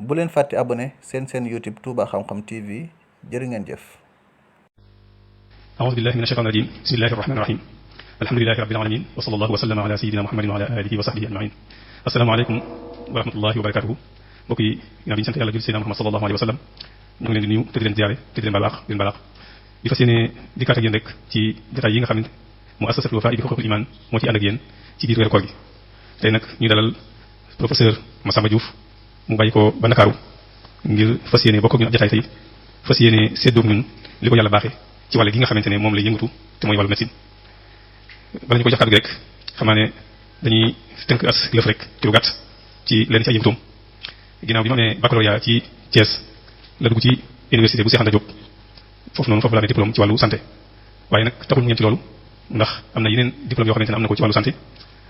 bu leen fàtte abonné seen YouTube Touba Xam-Xam TV jërë ngeen jëf. a'uuzu billahi mina shaytaani rajiim bismillahi rahmaani rahiim alhamdulillahi rabbil aalamiin wa sallallahu wa sallama ala sayyidina muhammadin wa ala alihi wa sahbihi ajma'iin. assalaamu aleykum wa rahmatullahi wa barakaatuhu. mbokk yi ginnaaw bi ñu sant yàlla jul sayyidina muhammad sallallahu alayhi wa sallam ñu ngi leen di nuyu te di leen ziyaare te di leen balaax di leen balaax di fas yéene dikkaat ak yéen rek ci jotaay yi nga xam ne muassasatul Wafa bi huquuqil iman moo ci ànd ak yéen ci biir weeru koor gi. tey nag ñu dalal professeur Massamba Diouf mu bàyyi ko ba Ndakaaru ngir fas yéene bokk ak ñun ab jotaay tey fas yéene séddoog ñun li ko yàlla baaxee ci wàll gi nga xamante ne moom lay yëngatu te mooy wàllu médecine. bala ñu ko jox kàddu gi rek xam naa ne dañuy tënk as lëf rek ci lu gàtt ci leen ci ay yëngatoom. ginnaaw bi ma amee baccalauréat ci Thiès la dugg ci université bu Cheikh Anta Diop foofu noonu foofu la amee diplôme ci wàllu santé waaye nag taxul ñu yem ci loolu ndax am na yeneen diplôme yoo xamante ne am na ko ci wàllu santé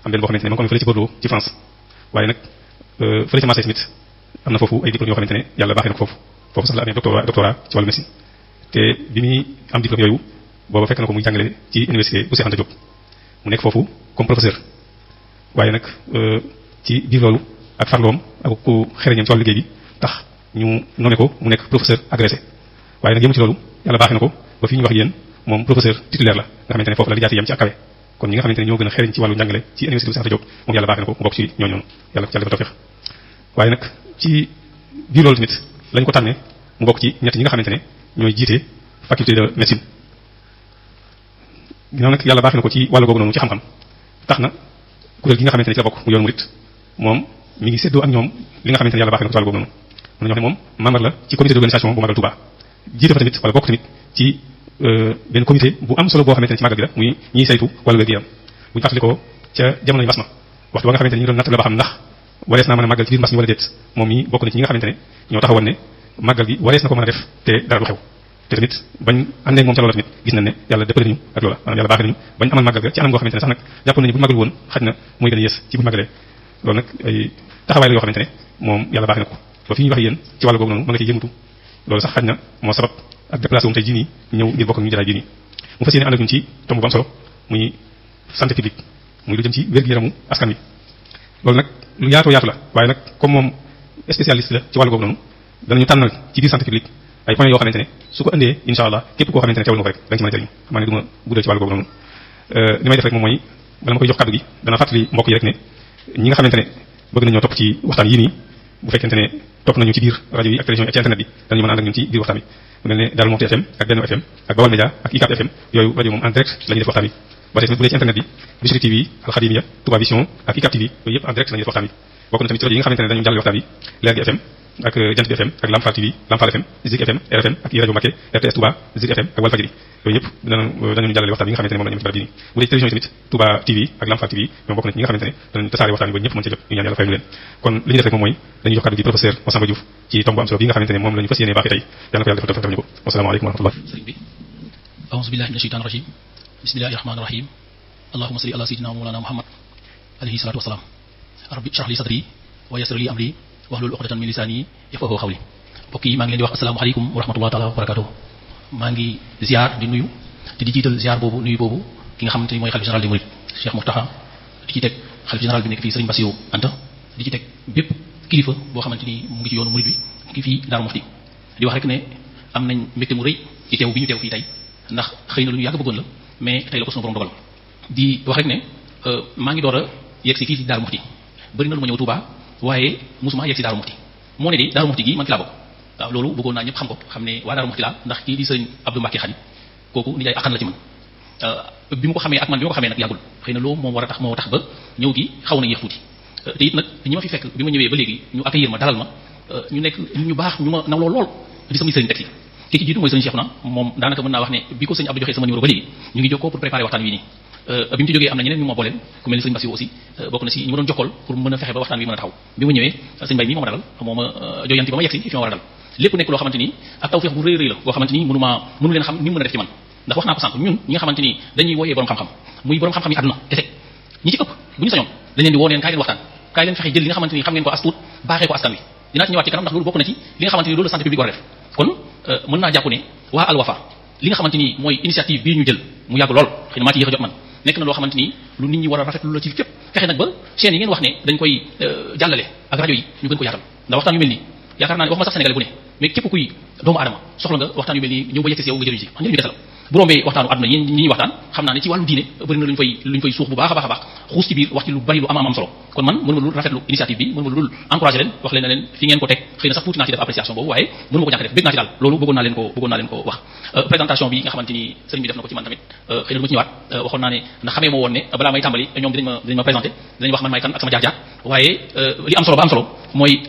am benn boo xamante ne ma ngi ko amee fële ci Bordeaux ci France waaye nag fële ci Marseille tamit am na foofu ay diplôme yoo xamante ne yàlla baaxee na ko foofu sax la amee doctorat ci wàllu médecine te bi muy am diplôme yooyu booba fekk na ko muy jàngale ci université bu Cheikh Anta Diop mu nekk foofu comme professeur waaye nag ci biir loolu ak farloom ak ku xereñam ci wàllu liggéey bi tax ñu nommé ko mu nekk professeur agrégé waaye nag yëmu ci loolu yàlla baaxee na ko ba fi ñu wax yéen moom professeur titulaire la nga xamante ne foofu la lijaati yam ci ak kawe kon ñi nga xamante ne ñoo gën a xereñ ci wàllu njàngale ci université bu Cheikh Anta Diop moom yàlla baaxee na ko mu bokk ci ñooñu noonu yàlla ko ci yàlla dafa tawfeex waaye nag ci biir loolu tamit lañ ko tànnee mu bokk ci ñett ñi nga xamante ne ñooy jiite faculté de médecine ginnaaw nag yàlla baaxee na ko ci wàllu googu noonu ci xam-xam tax na kuréel gi nga xamante ne ci la bokk mu yoonu murit moom mi ngi séddoo ak ñoom li nga xamante ne yàlla baaxee na ko ci wàllu googu noonu mën nañu wax ne moom membre la ci comité d'organisation bu Magal Touba jiite fa tamit wala bokk tamit ci benn comité bu am solo boo xamante ne ci Magal gi la muy ñiy saytu wàllu wér-gu-yaram bu ñu fàttalikoo ca jamono mbas ma waxtu ba nga xamante ne ñu doon natt la ba xam ndax warees naa mën a màggal ci biir mbas mi wala déet moom mi bokk na ci ñi nga xamante ne ñoo taxawoon ne màggal gi warees na ko mën a def te dara du xew te tamit bañ àndee moom ca loola tamit gis nañ ne yàlla dëppale nañu ak loola maanaam yàlla baaxee nañu bañ amal màggal ga ci anam goo xamante ne sax nag jàppoon nañu bu màggal woon xaj na mooy gën a yées ci bu màggalee loolu nag ay taxawaay la yoo xamante ne moom yàlla baaxee na ko ba fi ñuy wax yéen ci wàllu googu noonu ma nga ciy yëngatu loolu sax xaj na moo sabab ak déplacé wum tey jii nii ñëw ngir bokk ak ñu jotaay bii nii mu fas yéene ànd ak ñun ci tomb bu am solo muy santé publique muy lu jëm ci wér-gu-yaramu askan wi loolu nag lu yaatoo yaatu la waaye nag comme moom spécialiste la ci wàllu googu noonu danañu tànnal ci biir santé publique ay points yoo xamante ne su ko indee insha allah képp koo xamante ne teewal nga ko rek da nga ci mën a jëriñ xam naa ne du ma guddal ci wàllu googu noonu li may def rek moom mooy bala ma koy jox kàddu gi dana fàttali mbokk yi rek ne ñi nga xamante ne bëgg nañoo topp ci waxtaan yii nii bu fekkente ne topp nañu ci biir rajo yi ak télévision ak ci internet bi danañu mën a ànd ak ñun ci biir waxtaan bi mu mel ne Darou Moukhty FM ak Benno FM ak Bawal Média ak ICAP FM yooyu rajo moom en direct la ñuy def waxtaan bi ba tey tamit bu dee ci internet bi Bichri TV Al Khadimiya Touba Vision ak ICAP TV yooyu yëpp en direct la ñuy def waxtaan bi bokk na tamit ci rajo yi nga xamante ne dañu jàllale waxtaan bi Leer gi FM ak Jant bi FM ak Lamfal TV Lamfal FM Zik FM RFM ak i rajo Mbacké RTS Touba Zik FM ak Walfadjri yooyu yëpp dañu jàllale waxtaan bi nga xamante ne moom la ñu ci barab bi nii bu dee ci télévision tamit Touba TV ak Lamfal TV ñoom bokk na ci ñi nga xamante ne dañu tasaare waxtaan bi ba ñëpp mën ci jot ñu ñaan yàlla fay nu leen kon li ñu def rek moom mooy dañuy jox kàddu gi professeur Massamba Diouf ci tomb bu am solo bi nga xamante ne moom la ñu fas yéene baaxee tey yàlla ko yàlla defal ñu ko wasalaamaaleykum wa rahmatullah sëriñ bi a'uuzu billahi minash shaytaanir rajiim bismillahir rahmaanir rahiim allahumma salli ala sayyidina mawlana muhammad alayhi salaatu wa salaam rabbi shrah li sadri wa yassir li amri wahlul uqdatan min lisaani yafqahu qawli mbokk yi maa ngi leen di wax assalaamu aleykum wa rahmatullahi taala wa barakatuh maa ngi ziar di nuyu te di jiital ziar boobu nuyu boobu ki nga xamante ni mooy xalif général des mourides Cheikh Mountakha di ci teg xalif général bi nekk fii Serigne Bassirou Anta di ci teg bépp kilifa boo xamante ni mu ngi ci yoonu murid bi mu ngi fii Darou Moukhty di wax rek ne am nañ mbégte mu rëy ci teew bi ñu teew fii tey ndax xëy na lu ñu yàgg bëggoon la mais tey la ko sunu borom dogal di wax rek ne maa ngi door a yegg si fii ci Darou Moukhty bëri na lu ma ñëw Touba waaye musuma yegg si Darou Moukhty moo ne di Darou Moukhty gi man fi laa bokk waaw loolu bëggoon naa ñëpp xam ko xam ne waa Darou Moukhty laa ndax kii di sëriñ Abdou Mbacké Khady kooku nijaay axan la ci man bi ma ko xamee ak man bi ma ko xamee nag yàggul xëy na loolu moom war a tax moo tax ba ñëw gi xaw na yéex tuuti te it nag ñi ma fi fekk bi ma ñëwee ba léegi ñu accueillir ma dalal ma ñu nekk ñu baax ñu ma nawloo lool di samay sëriñ teg si ki ci jiitu mooy sëriñ Cheikhouna moom daanaka mën naa wax ne bi ko sëriñ Abdou joxee sama numéro ba léegi ñu ngi jokkoo pour préparer waxtaan wi nii bi mu ci jógee am na ñeneen ñu ma booleel ku mel ni sëriñ Bassirou aussi bokk na si ñu ma doon jokkool pour mën a fexe ba waxtaan wi mën a taxaw bi ma ñëwee sëriñ Bay mii moo ma dalal moo ma joyanti ba ma yegg si fi ma war a dal lépp nekk loo xamante ni ak tawfeex bu rëy rëy la boo xamante ni mënu leen xam ni mu mën a def ci man ndax wax naa ko sànq ñun ñi nga xamante ni dañuy wooyee borom xam-xam muy borom xam-xam yi àdduna kese ñi ci ëpp bu ñu sañoon dañ leen di woo leen kaay leen waxtaan kaay leen fexe jël li nga xamante ni xam ngeen ko as tuut baaxee ko askan wi dinaa ci ñëwaat ci kanam ndax loolu bokk na ci li nga xamante ni loolu la santé publique war a def kon mën naa jàpp ne waa Al Wafa li nga xamante ni mooy initiative bii ñu jël mu yàgg lool xëy na maa ci yéex a jot man nekk na loo xamante ni lu nit ñi war a rafetlu la ci fépp fexe nag ba chaîne yi ngeen wax ne dañ koy jàllale ak rajo yi ñu gën ko yaatal ndax waxtaan yu mel nii yaakaar naa ne waxuma sax sénégalais bu ne mais képp kuy doomu aadama soxla nga waxtaan yu mel nii ñëw ba yegg si yow nga jëriñu ci njëriñu kese la bu rombee waxtaanu àdduna yi ñi ñuy waxtaan xam naa ne ci wàllu diine bëri na luñ fay suux bu baax a baax xuus ci biir wax ci lu bari lu am solo kon man mënuma lu rafetlu initiative bi mënuma lu encouragé leen wax leen ne leen fi ngeen ko teg xëy na sax tuuti naa ci def appréciation boobu waaye mënuma ko ñàkk def bëgg naa ci daal loolu bëggoon naa leen ko wax présentation bi nga xamante ni sëriñ bi def na ko ci man tamit xëy na du ma ci ñëwaat waxoon naa ne ndax xamee moo woon ne balaa may tàmbali ñoom dinañ ma présenté dinañ wax man maay kan ak sama jaar-jaar waaye li am solo ba am solo mooy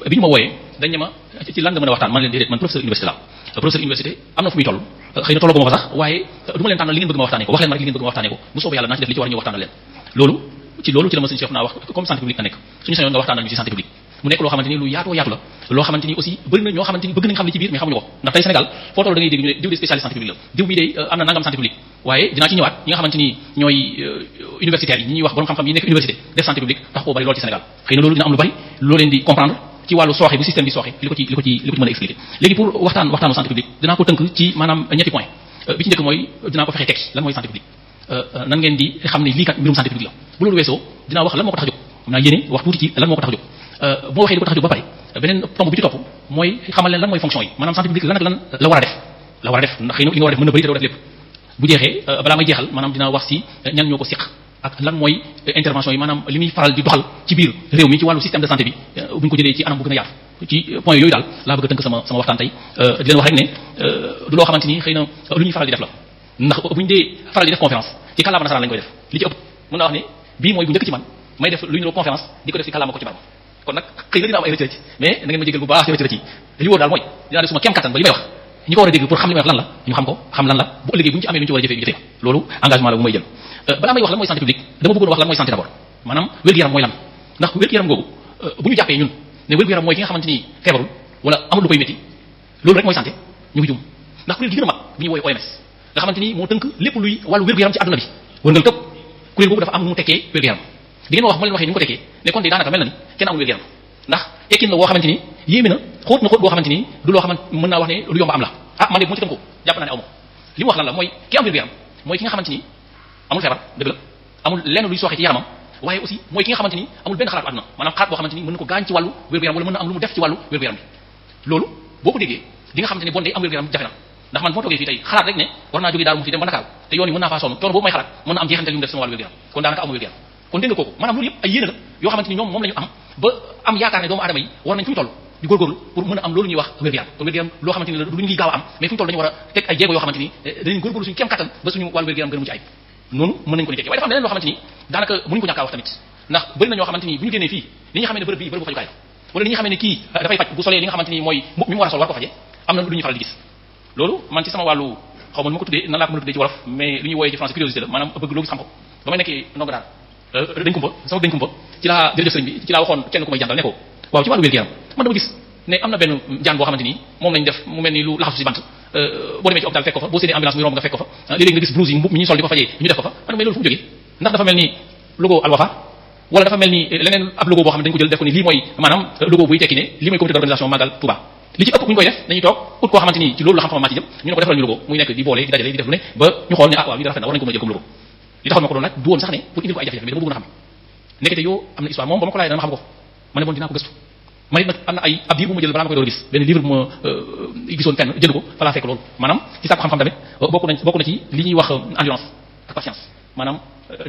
bi ñu ma wooyee dañ ne ma ci lan nga mën a waxtaan man leen déedéet man professeur université la professeur université am na fu muy toll xëy na tolloo ko ma fa sax waaye du ma leen tànnal li ngeen bëgg ma waxtaanee ko wax leen ma rek li ngeen bëgg ma waxtaanee ko bu soobee yàlla naa ci def li ci war a ñëw waxtaanal leen loolu ci la ma sëñ Cheikh naa wax comme santé publique la nekk suñu sañoon nga waxtaanal ñu ci santé publique mu nekk loo xamante ni lu yaatoo yaatu la loo xamante ni aussi bëri na ñoo xamante ni bëgg nañ xam li ci biir mais xamuñu ko ndax tey Sénégal foo toll da ngay dégg ñu ne diw de spécialiste santé publique la diw mi de am na nangam santé publique waaye dinaa ci ñëwaat ñi nga xamante ni ñooy universitaires yi ñi ñuy wax borom xam-xam yi nekk université def santé publique tax koo bari lool ci Sénégal xëy na loolu dina am lu bari loo leen di comprendre ci wàllu sooxe bu système bi sooxe li ko ci mën a expliquer léegi pour waxtaanu santé publique dinaa ko tënk ci maanaam ñetti point bi ci njëkk mooy dinaa ko fexe tekki lan mooy santé publique nan ngeen di xam ne lii kat mbirum santé publique la bu loolu weesoo dinaa wax lan moo ko tax a jóg xam naa yéene wax tuuti ci lan moo ko tax a jóg bu ma waxee li ko tax a jóg ba pare beneen tomb bi ci topp mooy xamal leen lan mooy fonction yi maanaam santé publique lan ak lan la war a def ndax xëy na li nga war a def mën na bëri te doo def lépp bu jeexee balaa may jeexal maanaam dinaa wax si ñan ñoo ko seq ak lan mooy intervention yi maanaam li muy faral di doxal ci biir réew mi ci wàllu système de santé bi bu ñu ko jëlee ci anam bu gën a yaatu ci point yooyu daal laa bëgg a tënk sama waxtaan tey di leen wax rek ne du loo xamante ni xëy na lu ñuy faral di def la ndax bu ñu dee faral di def conférence ci kàllaama nasaraan lañ koy def li ci ëpp mën naa wax ne bii mooy bu njëkk ci man may def lu ñu conférence di ko def ci kàllaama ko ci barma kon nag xëy na dina am ay rëcc mais na ngeen ma jégal bu baax ci rëcc li wóor daal mooy dinaa def suma kem kattan ba li may wax ñi ko war a dégg pour xam li may wax lan la ñu xam ko xam lan la bu ëllëgee bu ñu ci amee lu ñu ci war a jëfee ñu jëfee loolu engagement la bu may jël balaa may wax lan mooy santé publique dama bëggoon wax lan mooy santé d'abord maanaam wér-gu-yaram mooy lan ndax wér-gu-yaram googu bu ñu jàppee ñun ne wér-gu-yaram mooy ki nga xamante ni feebarul wala amul lu koy métti loolu rek mooy santé ñu ngi jum ndax kuréel gi gën a mag bu ñuy wooy OMS nga xamante ni moo tënk lépp luy wàllu wér-gu-yaram ci àdduna bi wërngal këpp kuréel googu dafa am nu mu tekkee wér-gu-yaram di ngeen ma wax ma leen waxee ni mu ko tekkee ne kon de daanaka mel na ni kenn amul wér-gu-yaram ndax tekkin la woo xamante ni yéeme na xóot boo xamante ni du loo xamante mën naa wax ne lu yomb am la man de bu ma ci tënku jàpp naa ne aw ma li mu wax lan la mooy ki am wér-gu-yaram mooy ki nga xamante ni amul feebar dëgg la amul lenn luy sooxe ci yaramam waaye aussi mooy ki nga xamante ni amul benn xalaat bu àdduna maanaam xalaat boo xamante ni mën na ko gaañ ci wàllu wér-gu-yaram wala mën na am lu mu def ci wàllu wér-gu-yaram bi loolu boo ko déggee di nga xamante ni bon day am wér-gu-yaram jafe na ndax man moo toogee fii tey xalaat rek ne war naa jógee Daaru Muxti dem ba Ndakaaru te yoon yi mën naa faa sonn coono boobu may xalaat mën na am jeexantal yu mu def sama wàllu wér-gu-yaram kon daanaka amul wér-gu-yaram kon dégg nga kooku maanaam loolu yëpp ay yéene la yoo xamante ni ñoom moom la ñu am ba am yaakaar ne doomu aadama yi war nañ fu ñu toll di góorgóorlu pour mën a am loolu ñuy wax wér-gu-yaram kon wér-gu-yaram loo xamante ni la du lu ñuy gaaw a am mais fu ñu toll dañu war a teg ay jéego yoo xamante ni danañ góorgóorlu suñu kem kattan ba suñu wàllu wér-gu-yaram gën a mucc ayib noonu mën nañ ko ni tekkee waaye dafa am leneen loo xamante ni daanaka mënuñu ko ñàkk a wax tamit ndax bëri na ñoo xamante ni bu ñu génnee fii ni nga xamee ne bërëb bii bërëbu fajukaay la wala ni nga xamee ne kii dafay faj bu solee li nga xamante ni mooy mi mu war a sol war ko faje am na lu ñuy faral di gis loolu man ci sama wàllu xaw ma nu ma ko tuddee nan laa ko mën a tuddee ci wolof mais lu ñuy wooyee ci français curiosité la maanaam bëgg loo gis xam ko ba may nekkee ndongo daal dañ kumpa sama dañ kumpa ci laa jërëjëf sëriñ bi ci laa waxoon kenn ku may jàngal ne ko waaw ci wàllu wér-gu-yaram man dama gis ne am na benn jaan boo xamante ni moom lañ def mu mel ni lu laxasu si bant boo demee ci hôpital fekk ko fa boo séenee ambulance muy romb nga fekk ko fa léeg-léeg nga gis blouse yi mbub mi ñuy sol di ko fajee ñu def ko fa man mais loolu fu mu jógee ndax dafa mel ni logo Al Wafa wala dafa mel ni leneen ab logo boo xam ne dañ ko jël def ko ni lii mooy maanaam logo buy tekki ne lii mooy comité d'organisation Magal Touba li ci ëpp bu ñu koy def dañuy toog ut koo xamante ni ci loolu la xam-xam màcc jëm ñu ne ko defal ñu logo muy nekk di boole di dajale di def lu ne ba ñu xool ne ah waaw lii rafet na war nañ ko mën a jël comme logo li taxoon ma ko doon laaj du woon sax ne pour indil ko ay jafe-jafe mais dama bëgg na xam nekkete yoo am na histoire moom ba ma ko laaj dama xam ko ma ne bon dinaa ko gëstu ma nit nag am na ay ab diir bu ma jël balaa ma koy door a gis benn livre bu ma gisoon fenn jënd ko fa laa fekk loolu maanaam ci sàkku xam-xam tamit bokk na ci li ñuy wax endurance ak patience maanaam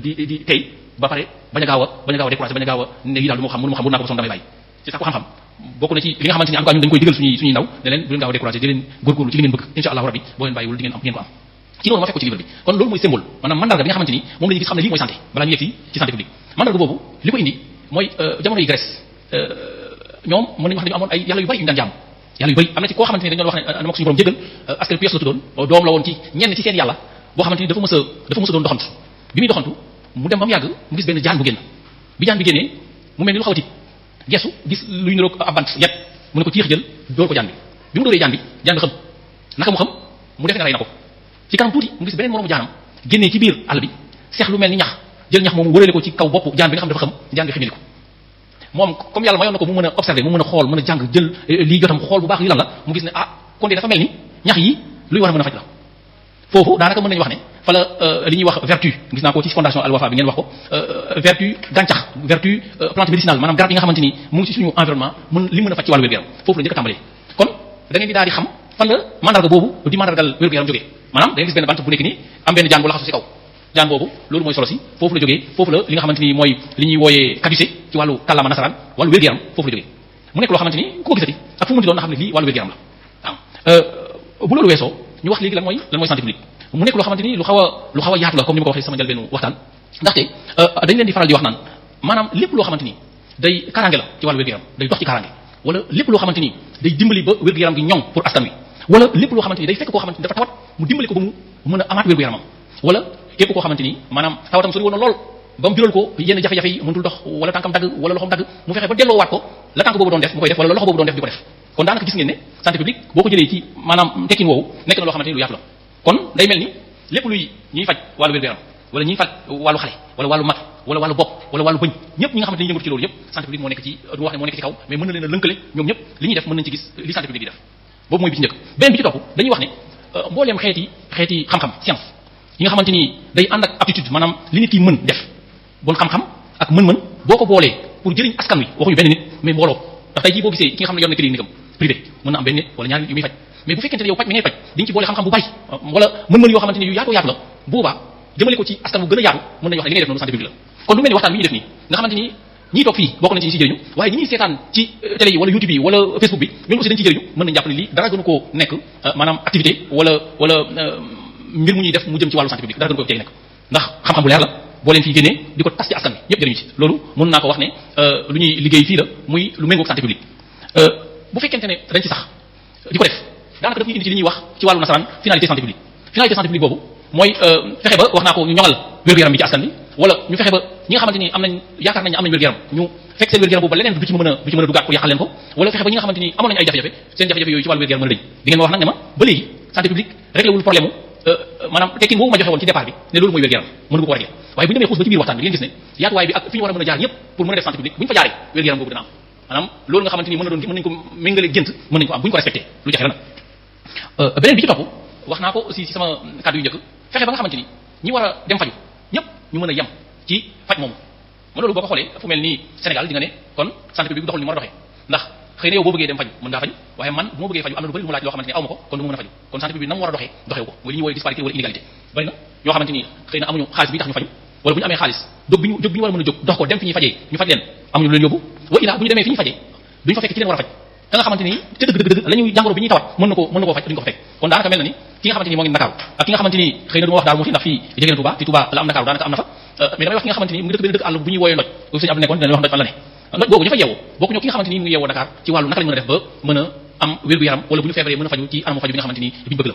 di tey ba pare bañ a gaaw a découragé bañ a gaaw a ne lii daal du ma xam mënu ma xam bu naa ko ba sonn damay bàyyi ci sàkku xam-xam bokk na ci li nga xamante ni en tout cas ñun dañ koy digal suñuy ndaw ne leen bu leen gaaw a découragé di leen góorgóorlu ci li ngeen bëgg insha allahu rabbi boo leen bàyyiwul di ngeen ko am ci noonu ma fekk ko ci livre bi kon loolu mooy symbole maanaam mandarga bi nga xamante ni moom la ñu gis xam ne lii mooy santé balaa ñu yegg ci santé publique mandarga boobu li ko indi mooy jamono yi Grèce ñoom mën nañu wax ne ñu amoon ay yàlla yu bari yu ñu daan jaamu yàlla yu bari am na ci koo xamante ni dañu doon wax ne dama ko suñu borom jéggal askan pièce la tuddoon doom la woon ci ñenn ci seen yàlla boo xamante ni dafa mës a doon doxantu bi muy doxantu mu dem ba mu yàgg mu gis benn jaan bu génn bi jaan bi génnee mu mel ni lu xaw a tiit gesu gis luy niroog ab bant yet mu ne ko ciix jël dóor ko jaan bi mu dóoree jaan bi xam naka mu xam mu defe ne rey na ko ci kanam tuuti mu gis beneen moroomu jaanam génnee ci biir àll bi seex lu mel ni ñax jël ñax moomu wërale ko ci kaw bopp jaan bi nga xam dafa xam jaan bi ximili ko moom comme yàlla mayoon na ko mu mën a observer mu mën a xool mën a jàng jël lii jotam xool bu baax lii lan la mu gis ne ah kon de dafa mel ni ñax yi luy war a mën a faj la foofu daanaka mën nañu wax ne fa la li ñuy wax vertu gis naa ko ci fondation Al Wafa bi ngeen wax ko vertu gàncax vertu plante médicinale maanaam garab yi nga xamante ni mu ngi ci suñu environnement li mën a faj ci wàllu wér-gu-yaram foofu la njëkk a tàmbalee kon da ngeen di daal di xam fan la mandarga boobu di mandargal wér-gu-yaram jógee maanaam da ngeen gis benn bant bu nekk nii am benn jaan bu laxasu ci kaw jaan boobu loolu mooy solo si foofu la jógee foofu la li nga xamante ni mooy li ñuy wooyee caducée ci wàllu kàllaama nasaraan wàllu wér-gu-yaram foofu la jógee mu nekk loo xamante ni ku ko gisati ak fu mu mënti doon nga xam ne lii wàllu wér-gu-yaram la waaw bu loolu weesoo ñu wax léegi lan mooy santé publique mu nekk loo xamante ni lu xaw a yaatu la comme ni ma ko waxee sama njëlbeenu waxtaan ndaxte dañ leen di faral di wax naan maanaam lépp loo xamante ni day kaaraange la ci wàllu wér-gu-yaram day dox ci kaaraange wala lépp loo xamante ni day dimbali ba wér-gu-yaram gi ñoŋ pour askan wi wala lépp loo xamante ni day fekk koo xamante ni dafa tawat mu dimbali ko ba mu mën a amaat wér-gu-yaramam wala képp koo xamante ni maanaam tawatam sori woon na lool ba mu jural ko yenn jafe-jafe yi mëntul dox wala tànkam dagg wala loxom dagg mu fexe ba delloowaat ko la tànk boobu doon def mu koy def wala loxo boobu doon def di ko def kon daanaka gis ngeen ne santé publique boo ko jëlee ci maanaam tekkin woowu nekk na loo xamante ni lu yaatu la kon day mel ni lépp luy ñuy faj wàllu wér-gu-yaram wala ñuy faj wàllu xale wala wàllu mag wala wàllu bopp wala wàllu bëñ ñëpp ñi nga xamante ni yëngatu ci loolu yëpp santé publique moo nekk ci du wax ne moo nekk ci kaw mais mën na leen a lënkale ñoom ñëpp li ñuy def mën nañ ci gis li santé publique di def boobu mooy bi ci njëkk beneen bi ci topp dañuy wax ne mbooleem xeeti xam-xam science yi nga xamante ni day ànd ak aptitude maanaam li nit ki mën def bon xam-xam ak mën-mën boo ko boolee pour jëriñ askan wi waxuñu benn nit mais mbooloo ndax tey jii boo gisee ki nga xam ne yor na clinique am privé mën na am benn nit wala ñaari nit yu muy faj mais bu fekkente ne yow faj mi ngay faj dañ ci boole xam-xam bu bari wala mën-mën yoo xamante ni yu yaatu la boobaa jëmale ko ci askan bu gën a yaatu mën nañu wax ne li ngay def noonu santé publique la kon lu mel ni waxtaan bi ñuy def nii nga xamante ni ñii toog fii bokk nañ ci ñi ci jëriñu waaye ñi ñuy seetaan ci télé yi wala YouTube yi wala Facebook bi ñun aussi dañ ci jëriñu mën nañu jàpp ne lii dara gënu koo nekk maanaam activité wala mbir mu ñuy def mu jëm ci wàllu santé publique dara gënu ko tey nekk ndax xam-xam bu leer la boo leen fii génnee di ko tas ci askan wi ñëpp jëriñu ci loolu mën naa ko wax ne lu ñuy liggéey fii la muy lu méngoog santé publique bu fekkente ne dañ ci sax di ko def daanaka daf ñuy indi ci li ñuy wax ci wàllu nasaraan finalité santé publique boobu mooy fexe ba wax naa ko ñu ñoŋal wér-gu-yaram bi ci askan bi wala ñu fexe ba ñi nga xamante ni am nañ yaakaar nañ am nañ wér-gu-yaram ñu fekk seen wér-gu-yaram boobu ba leneen du ci mën a dugaat pour yàqal leen ko wala fexe ba ñi nga xamante ni amoon nañ ay jafe-jafe seen jafe-jafe yooyu ci wàllu wér-gu-yaram mën a dañ di ngeen ma wax nag ne ma ba léegi santé publique réglé wul problème maanaam tekkin boobu ma joxe woon ci départ bi ne loolu mooy wér-gu-yaram mënu ko réglé waaye bu ñu demee xuus ba ci biir waxtaan bi di ngeen gis ne yaatuwaay bi ak fi ñu war a mën a jaar ñëpp pour mën a def santé publique bu ñu fa jaaree wér-gu-yaram boobu dina am maanaam loolu nga xamante ni mën nañ ko méngale gént mën nañ ko am bu ñu ko respecté lu jafe la nag beneen bi ci topp wax naa ko aussi ci sama kàddu yu njëkk fexe ba nga xamante ni ñi war a dem faju ñëpp ñu mën a yem ci faj moomu ma loolu boo ko xoolee fu mel ni Sénégal di nga ne kon santé publique bi doxul ni mu war a doxee ndax xëy na yow boo bëggee dem faju mën ngaa faju waaye man bu ma bëggee faju am na lu bari lu mu laaj loo xamante ni aw ma ko kon du ma mën a faju kon santé publique na mu war a doxee doxewu ko mooy li ñuy woowee disparité wala inégalité bari na ñoo xamante ni xëy na amuñu xaalis bi tax ñu faju wala bu ñu amee xaalis jóg bi ñu war a mën a jóg dox ko dem fi ñuy fajee ñu faj leen amuñu lu leen yóbbu wa ila bu ñu demee fi ñuy fajee duñ fa fekk ci leen war a faj ka nga xamante ni te dëgg la ñuy jàngoro bi ñuy tawat mën na koo faj duñ ko fa fekk kon daanaka mel na ni ki nga xamante ni moo ngi Ndakaaru ak ki nga xamante ni xëy na du ma wax daal mu fi ndax fii jege na Touba te Touba la am Ndakaaru daanaka am na fa mais damay wax ki nga xamante ni mu ngi dëkk benn dëkk àll bu ñuy wooyee ndoj bu sëñ Abdou nekkoon dina wax ndoj fan la ne ndoj boobu ñu fa yeewoo bokku ñoo ki nga xamante ni mu ngi yeewoo Dakar ci wàllu naka lañ mën a def ba mën a am wér-gu-yaram wala bu ñu feebaree mën a faju ci anamu faju bi nga xamante ni biñu bëgg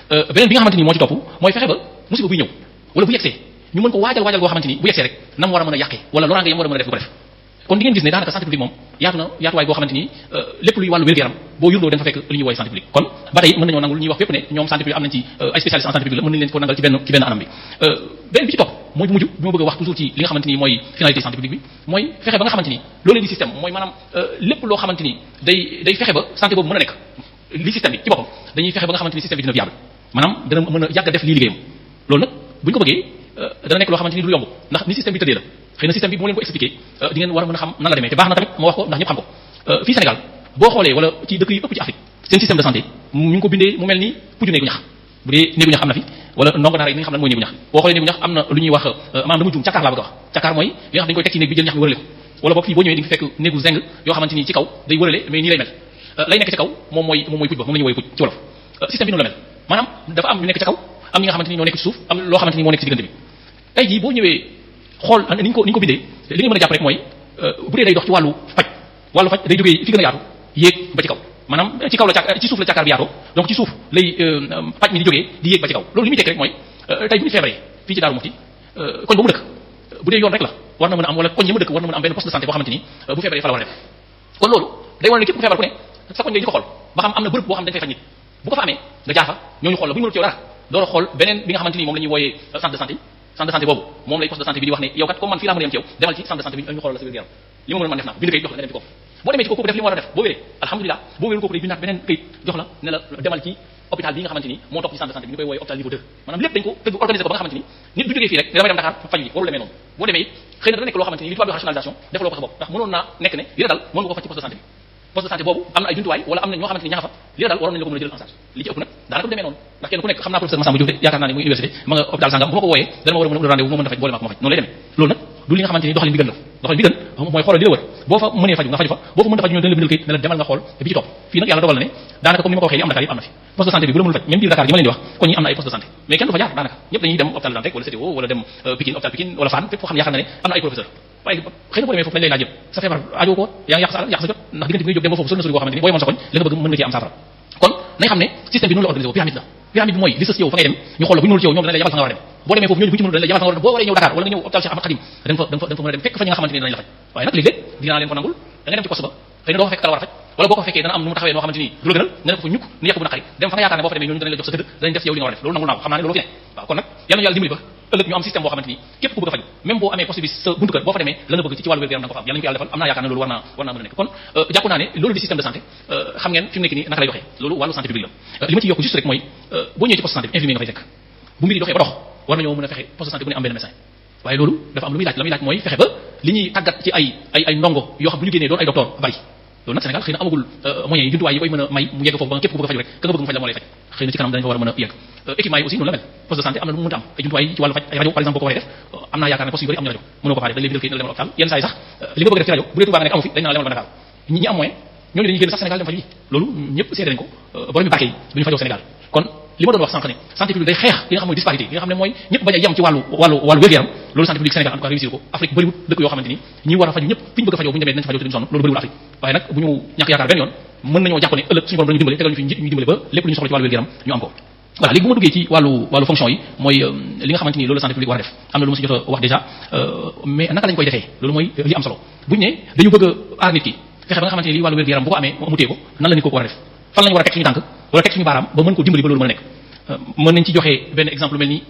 la beneen bi nga xamante ni moo ci topp mooy fexe ba musiba buy ñëw wala bu yegsee ñu mën ko waajal goo xamante ni bu yegsee rek nam war a mën a yàqee wala loraange yam war a mën a def du ko def kon di ngeen gis ne daanaka santé publique moom yaatuwaay boo xamante ni lépp luy wàllu wér-gu-yaram boo yurloo da nga fa fekk li ñuy woowee santé publique kon ba tey mën nañoo nangul ñuy wax fépp ne ñoom santé publique am nañ ci ay spécialistes en santé publique la mën nañ leen ko nangal ci benn anam bi beneen bi ci topp mooy bu mujj bi ma bëgg a wax toujours ci li nga xamante ni mooy finalité santé publique bi mooy fexe ba nga xamante ni loolee di système mooy maanaam lépp loo xamante ni day fexe ba santé boobu mën a nekk li système bi ci boppam dañuy fexe ba nga xamante ni système bi dina viable maanaam dana mën a yàgg a def lii liggéeyam loolu nag bu ñu ko bëggee dana nekk loo xamante ni du yomb ndax ni système bi tëddee la xëy na système bi bu ma leen ko expliqué di ngeen war a mën a xam nan la demee te baax na tamit ma wax ko ndax ñëpp xam ko fii Sénégal boo xoolee wala ci dëkk yi ëpp ci Afrique seen système de santé ñu ngi ko bindee mu mel ni puju néegu ñax bu dee néegu ñax am na fi wala ndongo daara yi nga xam lan mooy néegu ñax boo xoolee néegu ñax am na lu ñuy wax maanaam dama juum càkkaar laa bëgg a wax càkkaar mooy li nga xam dañu koy teg ci néeg bi jël ñax bi wërale ko wala boog fii boo ñëwee di nga fekk néegu zeng yoo xamante ni ci kaw day wërale mais nii lay mel lay nekk ci kaw moom mooy puj ba moom la ñuy woowee puj ci wolof système bi noonu la mel maanaam dafa am ñu nekk ci kaw am ñi nga xamante ni ñoo nekk ci suuf am loo xamante ni moo nekk ci diggante bi tey jii boo ñëwee xool ni ñu ko bindee li nga mën a jàpp rek mooy bu dee day dox ci wàllu faj day jógee fi gën a yaatu yéeg ba ci kaw maanaam ci kaw la ci suuf la càkkaar bi yaatoo donc ci suuf lay paj mi di jógee di yéeg ba ci kaw loolu li muy tekk rek mooy tey bu ñu feebaree fii ci Daaru Muxti koñ ba mu dëkk bu dee yoon rek la war na mën a am wala koñ yi mu dëkk war na mën a am benn poste de santé boo xamante ni bu feebaree fa la war a def kon loolu day wane ne képp ku feebar ku ne sa koñ ngay di ko xool ba xam am na bërëb boo xam dañ fay faj nit bu ko fa amee nga jaar fa ñooñu xool la bu ñu mënul ci yow dara door a xool beneen bi nga xamante ni moom la ñuy wooyee centre de santé boobu moom lay poste de santé bi di wax ne yow kat comme man fii laa mën a yem ci yow demal ci centre de santé bi ñu xoolal la sa wér-gu-yaram li ma mën man def naa bind kayit jox la nga dem ci kooku boo demee ci kooku def li mu war a def boo wéree alhamdulilah boo wérul kooku day bindaat beneen kayit jox la ne la demal ci hôpital bi nga xamante ni moo topp ci centre de santé bi ñu koy wooye hôpital niveau 2 maanaam lépp dañ ko organiser ko ba nga xamante ni nit du jógee fii rek ne damay dem Dakar faju ji warul demee noonu boo demee it xëy na dana nekk loo xamante ni li tubaab di rationalisation defaloo ko sa bopp ndax mënoon naa nekk ne li la dal mën nga ko faj ci poste de santé bi poste de santé boobu am na ay jumtuwaay wala am na ñoo xamante ni ña nga fa li la dal waroon nañu la ko mën a jël en charge li ci ëpp nag daanaka du demee noonu ndax kenn ku nekk xam naa professeur Massamba Diouf de yaakaar naa ne muy université ma nga hôpital sangam bu ma ko wooyee dana ma war a mën a rendez-vous moo mën a faj boole ma ko ma faj noonu lay demee loolu nag du li nga xamante ni doxalin bi gën la doxalin bi gën mooy xoolal li la wër boo fa mënee faju nga faju fa boo fa mënta faju ñoom dañ la bindal kayit ne la demal nga xool bi ci topp fii nag yàlla dogal na ne daanaka comme ni ma ko waxee li am Dakar yëpp am na fi poste de santé bi bu la mënul faj même biir Dakar gi ma leen di wax kon ñi am na ay poste de santé mais kenn du fa jaar daanaka ñëpp dañuy dem hôpital Dantec wala CTO wala dem Pikine hôpital Pikine wala Fann fépp foo xam ne yaakaar na ne am na ay professeur waaye xëy na boo demee foofu lañ lay laaj yëpp sa feebar aajo ko yaa ngi yàq sa alal yàq sa jot ndax diggante bi ngay jóg dem ba foofu sori na sori boo xamante ni boo yemoon sa koñ la nga bëgg mën nga ci am saafara kon nañ xam ne système bi noonu la organisé wu pyramide la pyramide bi mooy li sës yow fa ngay dem ñu xool la bu ñu mënul ci yow ñoom dañ lay yabal fa nga war a dem boo demee foofu ñooñu bu ñu ci mënul dañ lay yabal fa nga war a dem boo waree ñëw Dakar wala nga ñëw hôpital Cheikh Ahmad Khadim da nga fa mën a dem fekk fa ñi nga xamante ni danañ la faj waaye nag léeg-léeg dinaa leen ko nangul da nga dem ci poste ba xëy na doo fa fekk kala war a faj wala boo ko fekkee dana am nu mu taxawee noo xamante ni du la gënal nga ne ko fa ñukk ni yàqu bu naqari dem fa nga yaakaar ne boo fa demee ñooñu danañ la jox sa gëdd danañ def yow li nga war a def loolu nangul naa ko xam naa ne loolu fi ne waaw kon nag yàlla na yàlla dimbali ba ëllëg ñu am système boo xamante ni képp ku bëgg a faju même boo amee poste bi sa buntu kër boo fa demee la nga bëgg ci wàllu wér-gu-yaram da nga ko fa am yàlla ñu ko yàlla defal am naa yaakaar ne loolu war naa mën a nekk kon jàpp naa ne loolu di système de santé xam ngeen fi mu nekk nii naka lay doxee loolu wàllu santé publique la li ma ci yokk juste rek mooy boo ñëwee ci poste de santé bi infirmier nga fay fekk bu mbir yi doxee ba dox war nañoo mën a fexe poste de santé bu ne am benn médecin waaye loolu dafa am lu muy laaj la muy laaj mooy fexe ba li ñuy tàggat ci ay ndongo yoo xam bu ñu génnee doon ay docteur bari loolu nag Sénégal xëy na amagul moyens yi jumtuwaay yi koy mën a may mu yegg foofu ba nga képp ku bëgg a faju rek ka nga bëgg mu faj la moo lay faj xëy na ci kanam dañ fa war a mën a yegg équipement yi aussi noonu la mel poste de santé am na lu mu mënta am ay jumtuwaay yi ci wàllu faj ay rajo par exemple boo ko waree def am naa yaakaar ne poste yu bëri am ñu rajo mënoo ko faa def dañ lay bindal kayit na la demal hôpital yenn saa yi sax li nga bëgg a def ci rajo bu dee Touba nga nekk amu fi dañ naan la demal ba Dakar ñi am moyen ñooñu dañuy génn sax Sénégal dem faju ji loolu ñëpp seede nañ ko borom barke yi duñu fajoo Sénégal kon li ma doon wax sànq ne santé publique day xeex li nga xam mooy disparité li nga xam ne mooy ñëpp bañ a yem ci wàllu wér-gu-yaram loolu santé publique Sénégal en tout cas réussir ko Afrique bëriwut dëkk yoo xamante ni ñi war a faju ñëpp fi ñu bëgg a fajoo bu ñu demee dinañ fajoo te duñu sonn loolu bëriwul Afrique waaye nag bu ñu ñàkk yaakaar benn yoon mën nañoo jàpp ne ëllëg suñu borom dañu dimbale tegal ñu fi njiit ñu dimbale ba lépp lu ñu soxla ci wàllu wér-gu-yaram ñu am ko voilà léegi bu ma duggee ci wàllu fonction yi mooy li nga xamante ni loolu santé publique war a def am na lu ma si jot a wax déjà mais naka lañ koy defee loolu mooy li am solo buñu ne dañu bëgg a aar nit ki fexe ba nga xamante ni li wàllu wér-gu-yaram bu ko amee mu téye ko nan la nit ko war a def fan lañu war a teg suñu tànk wala teg suñu baaraam ba mën ko dimbali ba loolu mën a nekk mën nañ ci joxe benn exemple mel ni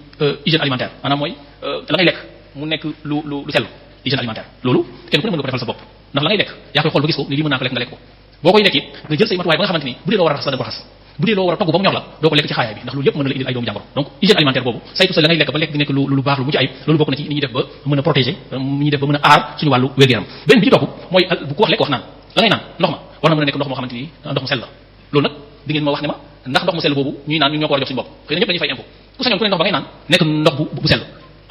hygiène alimentaire maanaam mooy la ngay lekk mu nekk lu sell hygiène alimentaire loolu kenn ku ne mën nga ko defal sa bopp ndax la ngay lekk yaa koy xool ba gis ko ni lii mën naa ko lekk nga lekk ko boo koy lekk it nga jël say matuwaay ba nga xamante ni bu dee loo war a raxas la da nga ko raxas bu dee loo war a togg ba mu ñor la doo ko lekk ci xaayaay bi ndax loolu yëpp mën na la indil ay doomu jàngoro donc hygiène alimentaire boobu saytu sa la ngay lekk ba lekk di nekk lu baax lu mucc ayib loolu bokk na ci ni ñuy def ba mën a protéger ni ñuy def ba mën a aar suñu wàllu wér-gu-yaram benn bi ci topp mooy bu ko wax lekk wax naan la ngay naan ndox ma war na mën a nekk ndox moo xamante ni ndox mu sell la loolu nag di ngeen ma wax ne ma ndax ndox mu sell boobu ñuy naan ñun ñoo ko war a jox suñu bopp xëy na ñëpp dañuy fay impôt ku sañoon ku ne ndox ba ngay naan nekk ndox bu sell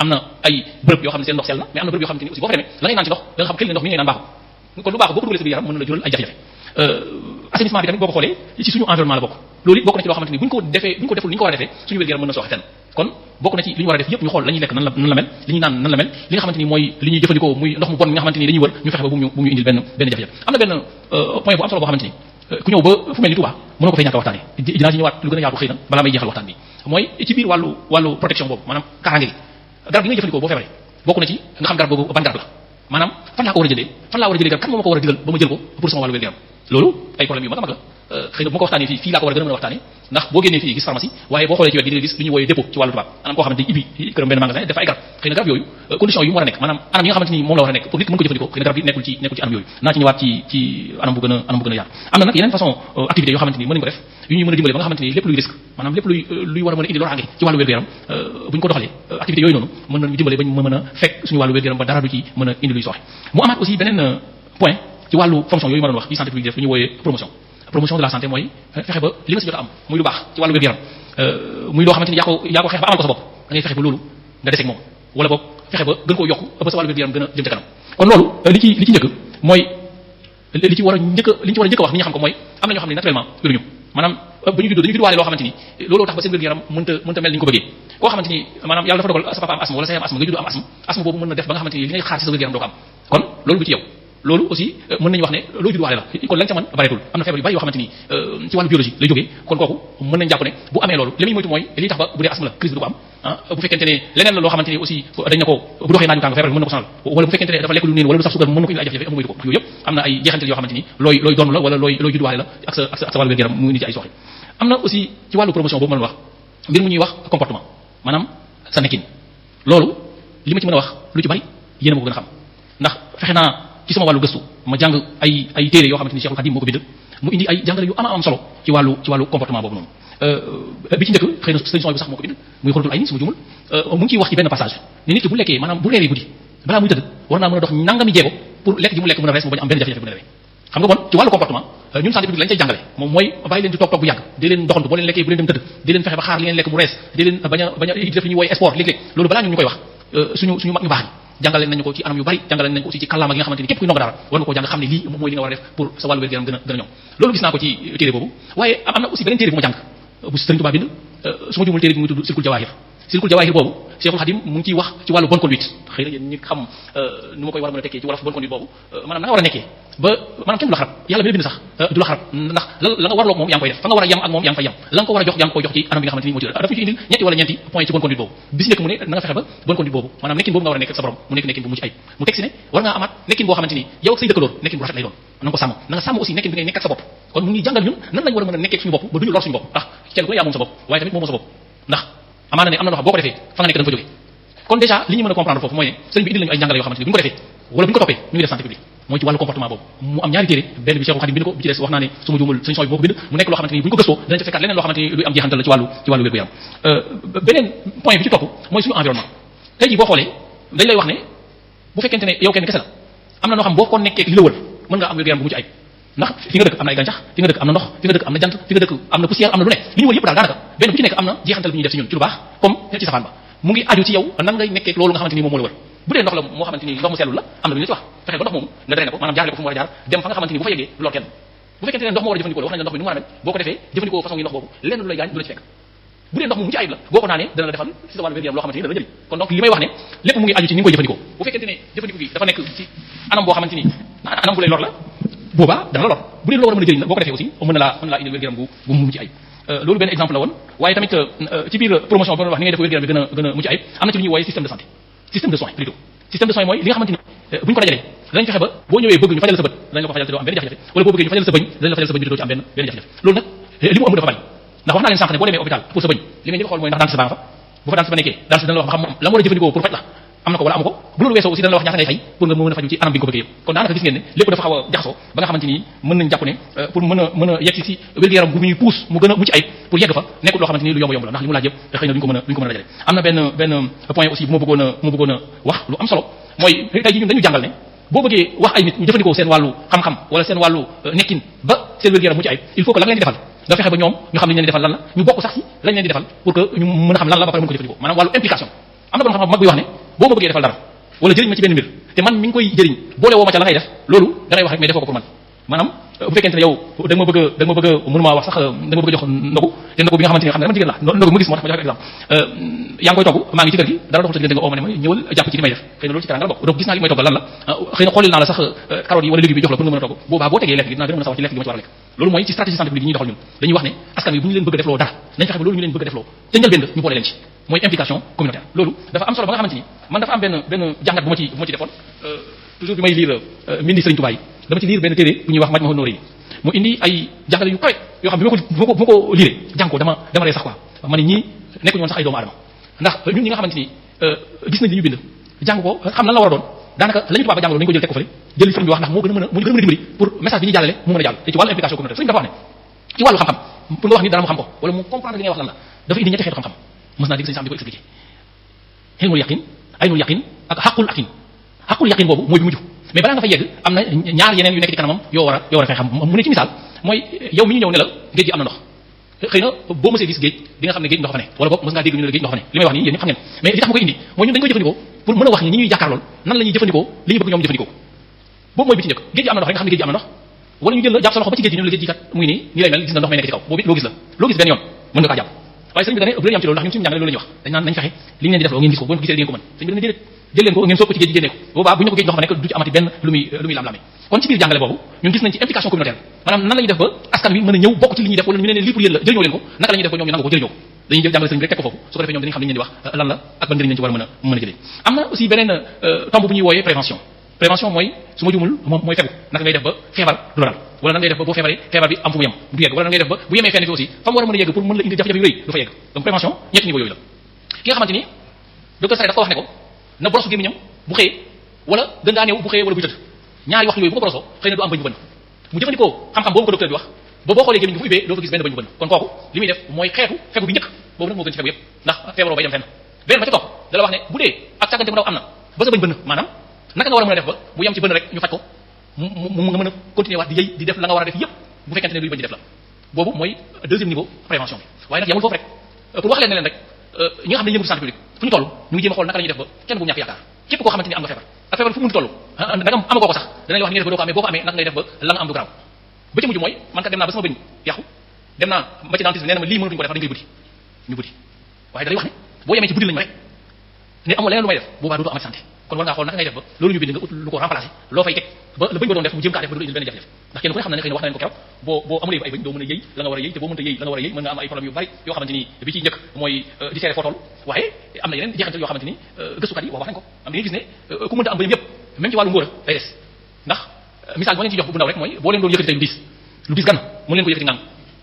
am na ay bërëb yoo xam ne seen ndox sell na mais am na bërëb yoo xamante ni aussi boo fa demee la ngay naan ci ndox da nga xam xel ne ndox mi ngay naan baaxul kon lu baaxul boo ko dugalee sa biir yaram mën na la jural ay jafe-jafe assainissement bi tamit boo ko xoolee ci suñu environnement la bokk loolu it bokk na ci loo xamante ni buñ ko deful ni ñu ko war a defee suñu wér-gu-yaram mën na sooxe fenn kon bokk na ci li ñu war a def yëpp ñu xool la ñuy lekk nan la mel li ñuy naan nan la mel li nga xamante ni mooy li ñuy jëfandikoo muy ndox mu bon mi nga xamante ni dañuy wër ñu fexe ba bu mu indil benn jafe-jafe am na benn point bu am solo boo xamante ni ku ñëw ba fu mel ni Touba mënoo ko fay ñàkk waxtaane dinaa ci ñëwaat lu gën a yaatu xëy na balaa may jeexal waxtaan bi mooy ci biir wàllu protection boobu maanaam kaaraange gi garab gi ngay jëfandikoo boo feebaree bokk na ci nga xam garab boobu ban garab la maanaam fan laa ko war a jëlee garab kan moo ma ko war a digal ba ma jël ko pour sama wàllu wér-gu-yaram loolu ay problème yu mag a mag la xëy na bu ma ko waxtaanee fii laa ko war a gën a mën a waxtaane ndax boo génnee fii gis pharmacie waaye boo xoolee ci wet gi di nga gis lu ñuy wooyee dépôt ci wàllu tubaab maanaam koo xamante ni ibi këram benn magasin def ay garab xëy na garab yooyu condition yu mu war a nekk maanaam anam yi nga xamante ni moom la war a nekk pour nit mën ko jëfandikoo xëy na garab yi nekkul ci anam yooyu naa ci ñëwaat ci anam bu gën a yaatu am na nag yeneen façon activité yoo xamante ni mën nañu ko def yu ñuy mën a dimbale ba nga xamante ni lépp luy risque maanaam lépp luy war a mën a indi loraange ci wàllu wér-gu-yaram bu ñu ko doxalee activité yooyu noonu mën nañu dimbale ba ñu mën a fekk suñu wàllu wér-gu-yaram ba dara du ci mën a indi luy sooxe mu amaat aussi beneen point ci wàllu fonction yooyu ma doon wax yi santé publique def lu ñuy wooyee promotion de la santé mooy fexe ba li nga si jot a am muy lu baax ci wàllu wér-gu-yaram muy loo xamante ni yaa ko xeex ba amal ko sa bopp da ngay fexe ba loolu nga deseeg moom wala boog fexe ba gën koo yokk ba sa wàllu wér-gu-yaram gën a jëm ca kanam kon loolu li ci njëkk mooy li ci war a njëkk a wax ni ñu xam ko mooy am na ñoo xam ne naturellement wéruñu maanaam ba ñu juddoo dañu judduwaale loo xamante ni looloo tax ba seen wér-gu-yaram mënta mel ni ñu ko bëggee koo xamante ni maanaam yàlla dafa dogal sa papa am asthme wala sa yaay am asthme nga juddoo am asthme boobu mën na def ba nga xamante ni li ngay xaar ci sa wér-gu-yaram doo ko am kon loolu du ci yow loolu aussi mën nañu wax ne loo judduwaale la kon lañ ca mën bareetul am na feebar yu bari yoo xamante ni ci wàllu biologie lay jógee kon kooku mën nañ jàpp ne bu amee loolu li muy moytu mooy li tax ba bu dee asthme la crise bi du ko am bu fekkente ne leneen la loo xamante ni aussi dañ na ko bu doxee naaju tàng feebar bi mën na ko sonal wala bu fekkente ne dafa lekk lu neen wala lu sax suukar mën na ko indi ay jafe-jafe am moytu ko yooyu yëpp am na ay jeexantal yoo xamante ni looy donn la wala looy judduwaale la ak sa wàllu wér-gu-yaram mu indi ci ay soxla am na aussi ci wàllu promotion boobu ma doon wax mbir mu ñuy wax comportement maanaam sa nekkin loolu li ma ci mën a wax lu ci bari yéen a ma ko gën a xam ndax fexe naa ci sama wàllu gëstu ma jàng ay téere yoo xamante ni Cheikhul Khadim moo ko bind mu indi ay jàngale yu am solo ci wàllu comportement boobu noonu bi ci njëkk xëy na solution bi sax moo ko bind muy xuratul ay ni su ma jumul mu ngi ciy wax ci benn passage ni nit ki bu lekkee maanaam bu reeree guddi balaa muy tëdd war naa mën a dox nangami jéego pour lekk ji mu lekk mën a rees mu bañ am benn jafe-jafe bu nelawee xam nga bon ci wàllu comportement ñun santé publique lañ cay jàngale moom mooy bàyyi leen di toog bu yàgg di leen doxantu boo leen lekkee bu leen dem tëdd di leen fexe ba xaar li ngeen lekk mu rees di leen bañ a def li ñuy wooye sport léeg-léeg loolu balaa ñun ñu koy wax suñu mag ñu baax ñi jàngale nañu ko ci anam yu bari jàngale nañu ko aussi ci kàllaama gi nga xamante ni képp kuy ndongo dara war nga koo jàng xam ne lii mooy li nga war a def pour sa wàllu wér-gu-yaram gën a ñoom loolu gis naa ko ci téere boobu waaye am na aussi beneen téere bu ma jàng bu Sëriñ Tuubaa bind su ma jumul téere bi mu ngi tudd Silkul Jawaahir boobu Cheikhul Khadim mu ngi ciy wax ci wàllu bonne conduite xëy na yéen ñi xam nu ma koy war a mën a tekkee ci wolof bonne conduite boobu maanaam na nga war a nekkee ba maanaam kenn du la xarab yàlla mi la bind sax du la xarab ndax la nga warloog moom yaa ngi koy def fa nga war a yam ak moom yaa ngi fay yam la nga ko war a jox yaa ngi koy jox ci anam bi nga xamante ni moo ci daf ñu ci indil ñetti wala ñeenti point ci bonne conduite boobu bi si njëkk mu ne na nga fexe ba bonne conduite boobu maanaam nekkin boobu nga war a nekk ak sa borom mu nekk nekkin bu mucc ayib mu teg si ne war ngaa amaat nekkin boo xamante ni yow ak say dëkkaloor nekkin bu rafet lay doon na nga ko sàmm na nga sàmm aussi nekkin bi ngay nekk ak sa bopp kon mu ngi jàngal ñun nan lañ war a mën a nekkee suñu bopp ba duñu lor suñu bopp ndax kenn ku ne yaa moom sa bopp waaye tamit moomoo sa bopp ndax amaana ne am na loo xam boo ko defee fa nga nekk da nga fa jóge kon déjà li ñu mën a comprendre foofu mooy ne sëriñ bi indil nañu ay njàngale yoo xamante ni bu ñu ko defee wala bu ñu ko toppee ñu ngi def santé publique mooy ci wàllu comportement boobu mu am ñaari téere benn bi Cheikhul Khadim bind ko bi ci des wax naa ne su ma juumul sëriñ Soy bi moo ko bind mu nekk loo xamante ni bu ñu ko gëstoo danañ ca fekkaat leneen loo xamante ni luy am jeexantal la ci wàllu wér-gu-yaram beneen point bi ci topp mooy suñu environnement tey jii boo xoolee dañ lay wax ne bu fekkente ne yow kenn kese la am na noo xam boo ko nekkee li la wër mën nga am wér-gu-yaram bu mucc ayib ndax fi nga dëkk am na ay gàncax fi nga dëkk am na ndox fi nga dëkk am na jant fi nga dëkk am na poussière am na lu ne li ñu wër yëpp daal daanaka benn bu ci nekk am na jeexantal bi ñuy def ci ñun ci lu baax comme ci safaan ba mu ngi aju ci yow nan ngay nekkee loolu nga xamante ni moom moo la wër bu dee ndox la moo xamante ni ndox mu sellul la am na lu ñu la ci wax fexeel ba ndox moomu nga drainer ko maanaam jaarale ko fu mu war a jaar dem fa nga xamante ni bu fa yeggee du lor kenn bu fekkente ne ndox moo war a jëfandikoo la wax nañ la ndox mi nu mu war a mel boo ko defee jëfandikoo façon yi ndox boobu lenn lu lay gaañ du la ci fekk bu dee ndox mu mucc ayib la boo ko naanee dana la defal ci sa wàllu wér-gu-yaram loo xamante ni dana jëriñ kon donc li may wax ne lépp mu ngi aju ci ni nga koy jëfandikoo bu fekkente ne jëfandikoo gi dafa nekk ci anam boo xamante ni anam bu lay lor la boobaa dana la lor bu dee loo war a mën a jëriñ la boo ko defee aussi mën na laa indil wér-gu-yaram bu mucc ayib loolu benn exemple la woon waaye tamit ci biir promotion bi doon wax ni ngay def wér-gu-yaram bi gën a mucc ayib am na ci lu ñuy wooye système de santé système de soins plutôt système de soins mooy li nga xamante ni bu ñu ko dajalee danañ fexe ba boo ñëwee bëgg ñu fajal sa bët danañ la ko fajal te doo am benn jafe-jafe wala boo bëggee ñu fajal sa bëñ danañ la fajal sa bëñ bi doo ci am benn jafe-jafe loolu nag li mu ëmb dafa bari ndax wax naa leen sànq ne boo demee hôpital pour sa bëñ li nga njëkk a xool mooy ndax dentiste baa nga fa bu fa dentiste ba nekkee dentiste dana la wax ba xam moom la mu war a jëfandikoo pour faj la am na ko wala amu ko bu loolu weesoo aussi dana la wax ñaata ngay fay pour nga mën a faju ci anam bi nga ko bëggee yëpp kon daanaka gis ngeen ne lépp dafa xaw a jaxasoo ba nga xamante ni mën nañ jàpp ne pour mën a yegg ci wér-gu-yaram bu ñuy pousse mu gën a mucc ayib pour yegg fa nekkul loo xamante ni lu yomb la ndax li mu laaj yëpp xëy na duñ ko mën a dajale am na benn point aussi bu ma bëggoon a wax lu am solo mooy tey ji ñun dañu jàngal ne boo bëggee wax ay nit ñu jëfandikoo seen wàllu xam-xam wala seen wàllu nekkin ba seen wér-gu-yaram mucc ayib il faut que la nga leen di defal nga fexe ba ñoom ñu xam li ñu leen di defal lan la ñu bokk sax ci lañ leen di defal pour que ñu mën a xam lan la ba pare mën ko jëfandikoo maanaam wàllu implication am na borom xam-xam mag buy wax ne boo ma bëggee defal dara wala jëriñ ma ci benn mbir te man mi ngi koy jëriñ boole woo ma ca la ngay def loolu da ngay wax rek mais defoo ko pour man maanaam bu fekkente ne yow da nga ma bëgg a mënuma wax sax da nga ma bëgg a jox ndogu te ndogu bi nga xamante ni xam ne dama jigéen la ndogu ma gis moo tax ma joxe exemple yaa ngi koy togg maa ngi ci kër gi dara doxul sa diggante nga oo ma ne ma ñëwal jàpp ci li may def xëy na loolu ci teranga la bokk donc gis naa li may toggal lan la xëy na xoolil naa la sax carottes yi wala légumes yi jox la pour nga mën a togg boobaa boo tegee lekk gi dinaa gën a mën a sawar ci lekk gi ma ci war a lekk loolu mooy ci stratégie santé publique yi ñuy doxal ñun dañuy wax ne askan wi bu ñu leen bëgg a defloo dara nañ fexe ba loolu ñu leen bëgg a defloo te njëlbéen ñu boole leen ci mooy implication communautaire loolu dafa am solo ba nga xamante ni man dafa am benn jàngat bu ma ci defoon toujours bi may lire mbindi Sëriñ Tuubaa yi dama ci lire benn téere bu ñuy wax Majmahun Nurayni mu indi ay jàngale yu kawe yoo xam bi ma ko lire jàng ko dama ree sax quoi ma ne ñii nekkuñu woon sax ay doomu aadama ndax ñun ñi nga xamante ni gis nañ li ñu bind jàng ko xam lan la war a doon daanaka la ñu tubaab ba jàngaloon nañu ko jël teg ko fële jël li sëriñ bi wax ndax moo gën a mën a dimbali pour message bi ñuy jàllale mu mën a jàll te ci wàllu implication communautaire sëriñ dafa wax ne ci wàllu xam-xam pour nga wax ni dara mu xam ko wala mu comprendre li ngay wax lan la dafa indi ñetti xeetu xam-xam mës naa dégg sëriñ Sam di ko expliqué ilmul yaqin aynul yaqin ak xaqul yaqin boobu mooy bi mujj mais balaa nga fa yegg am na ñaar yeneen yu nekk ci kanamam yoo war a fay xam mu ne ci misaal mooy yow mi ñu ñëw ne la géej gi am na ndox xëy na boo mësee gis géej di nga xam ne géej ndox fa ne wala boog mës ngaa dégg ñu ne la géej ndox fa ne li may wax nii yéen ñëpp xam ngeen mais li tax ma koy indi mooy ñun dañ koy jëfandikoo pour mën a wax ni ñi ñuy jàkkaarlool nan la ñuy jëfandikoo li ñu bëgg ñoom jëfandikoo boobu mooy bi ci njëkk géej gi am na ndox rek nga xam ne géej gi am na ndox wala ñu jël la jàpp sa loxo ba ci géej gi ñu la géej gi kat muy nii lay mel gis nga ndox may nekk ci kaw boobu loo gis benn yoon mën nga kaa jàpp waaye sëñ bi dane bu leen yam ci loolu ndax ñun suñu njàngale loolu la ñuy wax dañ naan nañ fexe li ñu leen di def loo ngeen gis ko boo ko gisee ngeen ko mën sëñ bi dane déedéet jël leen ko ngeen soog ko ci géej gi génnee ko boobaa bu ñu ko géej ndox fa nekk du ci amati benn lu muy lam-lame kon ci biir jàngale boobu ñun gis nañ ci implication communautaire maanaam nan la ñuy def ba askan wi mën a ñëw bokk ci li ñuy def wala ñu ne lii pour yéen la jëriñoo leen ko naka la ñuy def ba ñoom ñu nangu ko jëriñoo ko dañuy jël jàngale sëñ bi rek teg ko foofu su ko defee ñoom dañuy xam li ñu leen di wax lan la ak ban njëriñ lañ ci war a mën a jëlee am na aussi beneen tomb bu ñuy wooyee prévention mooy su ma jumul moom mooy fegu naka ngay def ba feebar du la dal wala nan ngay def ba boo feebaree feebar bi am fu mu yem du yegg wala nan ngay def ba bu yemee fenn fi aussi fa mu war a mën a yegg pour mën la indi jafe-jafe yu rëy du fa yegg donc prévention ñetti niveau yooyu la ki nga xamante ni docteur Sare dafa ko wax ne ko na brosse gémmiñam bu xëyee wala gën gaa néew bu xëyee wala buy tëdd ñaari waxtu yooyu bu ko brossoo xëy na du am bëñ bu bënn mu jëfandikoo xam-xam boobu ko docteur bi wax ba boo xoolee gémmiñ gi fu ubbee doo fa gis benn bëñ bu bënn kon kooku li muy def mooy xeetu fegu bi njëkk boobu nag moo gën ci fegu yëpp ndax feebaroo bay dem fenn beneen ba ca topp da la wax ne bu dee ak càggante bu ndaw am na ba sa bëñ bënn maanaam naka nga war a mën a def ba bu yem ci bënn rek ñu faj ko mu nga mën a continuer waat di yëy di def la nga war a def yëpp bu fekkente ne luy bañ di def la boobu mooy deuxième niveau prévention bi waaye nag yamul foofu rek pour wax leen ne leen rek ñi nga xam ne yëngu ci santé publique fu ñu toll ñu ngi jéem a xool naka la ñuy def ba kenn bu ñàkk yaakaar képp koo xamante ni am nga feebar ak feebar fu mu toll da nga amagoo ko sax danañ wax ni nga def ba doo ko amee boo ko amee naka ngay def ba la nga am du garaaw ba ci mujj mooy man kat dem naa ba sama bëñ yàqu dem naa ba ci dentiste bi nee na ma lii mënatuñu ko def dañ koy buddi ñu buddi waaye da lay wax ne boo yemee ci buddi lañ ma rek ne amoo leneen lu may def boobaa dootoo amati santé kon war ngaa xool naka ngay def ba loolu ñu bind nga ut lu ko remplacer loo fay teg ba la bëñ ba doon def mu jëm kaa def ba du indil benn jafe-jafe ndax kenn ku ne xam na ne xëy na wax na leen ko keroog boo amulee ay bëñ doo mën a yëy la nga war a yëy te boo mënta yëy la nga war a yëy mën nga am ay problème yu bari yoo xamante ni bi ci njëkk mooy di seere foo toll waaye am na yeneen jeexantal yoo xamante ni gëstukat yi wax nañ ko am da ngay gis ne ku mënta am bëñam yëpp même ci wàllu ngóor day des ndax misaal moo leen ci jox bu ndaw rek mooy boo leen doon yëkkati tey lu diis gan mën leen ko yëkkati ngang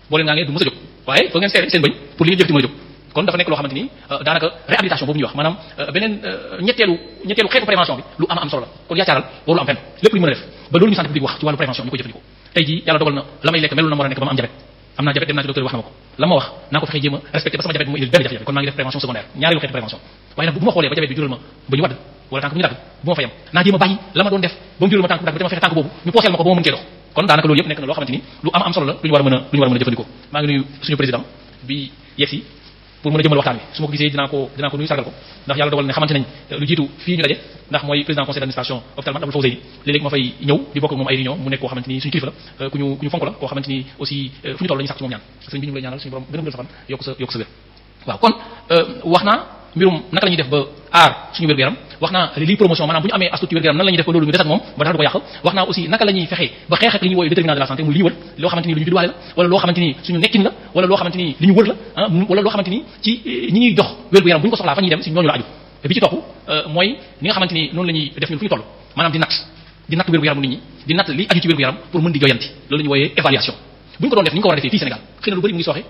boo leen ngaangee du mës a jóg waaye foo ngeen seere seen bëñ pour li ngeen yëkkati mën a jóg kon dafa nekk loo xamante ni daanaka réhabilitation boobu ñuy wax maanaam beneen ñetteelu xeetu prévention bi lu am solo la kon yaacaaral warul am fenn lépp lu ñu mën a def ba loolu ñu santé publique wax ci wàllu prévention ñu koy jëfandikoo tey jii yàlla dogal na la may lekk melul na ma war a nekk ba ma am jabet am naa jabet dem naa ci docteur wax na ma ko la ma wax naa ko fexe jéem a respecté ba sama jabet bu ma indil benn jafe-jafe kon maa ngi def prévention secondaire ñaareelu xeetu prévention waaye nag bu ma xoolee ba jabet bi jural ma ba ñu wadd wala tànk bu ñu dagg bu ma fa yem naa jéem a bàyyi la ma doon def ba mu jural ma tànk bu dagg ba dama fexe tànk boobu ñu pooseel ma ko ba ma mën cee dox kon daanaka loolu yëpp nekk na loo xamante ni lu am solo la lu ñu war a mën a jëfandikoo maa ngi nuyu suñu président bi yegsi pour mën a jëmal waxtaan wi su ma ko gisee dinaa ko nuyu sargal ko ndax yàlla dogal ne xamante nañ lu jiitu fii ñu daje ndax mooy président conseil d'administration hôpital Man Abdou Fawzeyni léeg-léeg ma fay ñëw di bokk ak moom ay réunion mu nekk koo xamante ni suñu kilifa la ku ñu fonk la koo xamante ni aussi fu ñu toll dañuy sax ci moom ñaan sëñ bi ñu ngi lay ñaanal suñu borom gën a gën sa fan yokk sa wér waaw kon wax naa mbirum naka la ñuy def ba aar suñu wér-gu-yaram wax naa lii promotion maanaam bu ñu amee astuce ci wér-gu-yaram nan la ñuy def ba loolu ñu des ak moom ba dara du ko yàq wax naa aussi naka la ñuy fexe ba xeex ak li ñuy woowe déterminant de la santé muy li ñu wër loo xamante ni lu ñu judduwaale la wala loo xamante ni suñu nekkin la wala loo xamante ni li ñu wër la wala loo xamante ni ci ñi ñuy jox wér-gu-yaram bu ñu ko soxlaa fa ñuy dem si ñooñu la aju bi ci topp mooy ni nga xamante ni noonu la ñuy def ñun fu ñu toll maanaam di natt wér-gu-yaramu nit ñi di natt li aju ci wér-gu-yaram pour mën di joyanti loolu la ñuy wooyee évaluation bu ñu ko doon def ni ñu ko war a defee fii Sénégal xëy na lu bëri mu ngi sooxe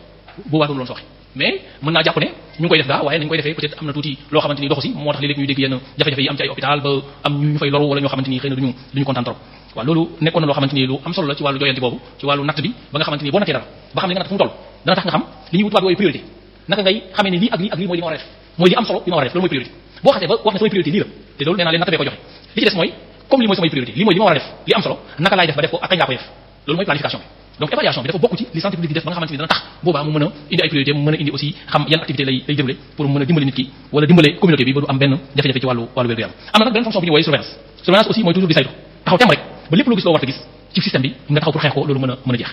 boobaa doon loon sooxe mais mën naa jàpp ne ñu ngi koy def gaa waaye nañ koy defee peut-être am na tuuti loo xamante ni doxu si moo tax léeg-léeg ñuy dégg yenn jafe-jafe yi am ci ay hôpital ba am ñu fay loru wala ñoo xamante ni xëy na duñu kontaan trop waaw loolu nekkoon na loo xamante ni lu am solo la ci wàllu joyanti boobu ci wàllu natt bi ba nga xamante ni boo nattee dara ba xam ne nga natt fu mu toll dana tax nga xam li ñuy tubaab yooyu priorité naka ngay xamee ne lii ak lii mooy li ma war a def mooy li am solo li ma war a def loolu mooy priorité boo xasee ba wax ne samay priorité lii la te loolu nee naa leen natt bee ko joxe li ci des mooy comme lii mooy samay priorité lii mooy li ma war a def li am solo naka laay def ba def ko ak kañ laa koy def loolu mooy planification bi donc évaluation bi dafa bokk ci li santé publique di def ba nga xamante ni dana tax boobaa mu mën a indi ay priorité mu mën a indi aussi xam yan activité lay déroulé pour mën a dimbale nit ki wala dimbale communauté bi ba du am benn jafe-jafe ci wàllu wér-gu-yaram am na nag benn fonction bu ñu wooye surveillance aussi mooy toujours di saytu taxaw tem rek ba lépp loo gis loo war a gis ci système bi nga taxaw pour xeex ko loolu mën a jeex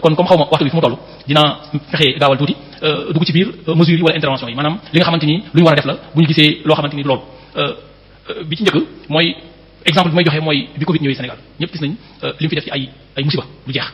kon comme xaw ma waxtu bi fu mu toll dinaa fexe gaawal tuuti dugg ci biir mesures yi wala intervention yi maanaam li nga xamante ni lu ñu war a def la bu ñu gisee loo xamante ni loolu bi ci njëkk mooy exemple bi may joxe mooy bi Covid ñëwee Sénégal ñëpp gis nañ li mu fi def ci ay musiba du jeex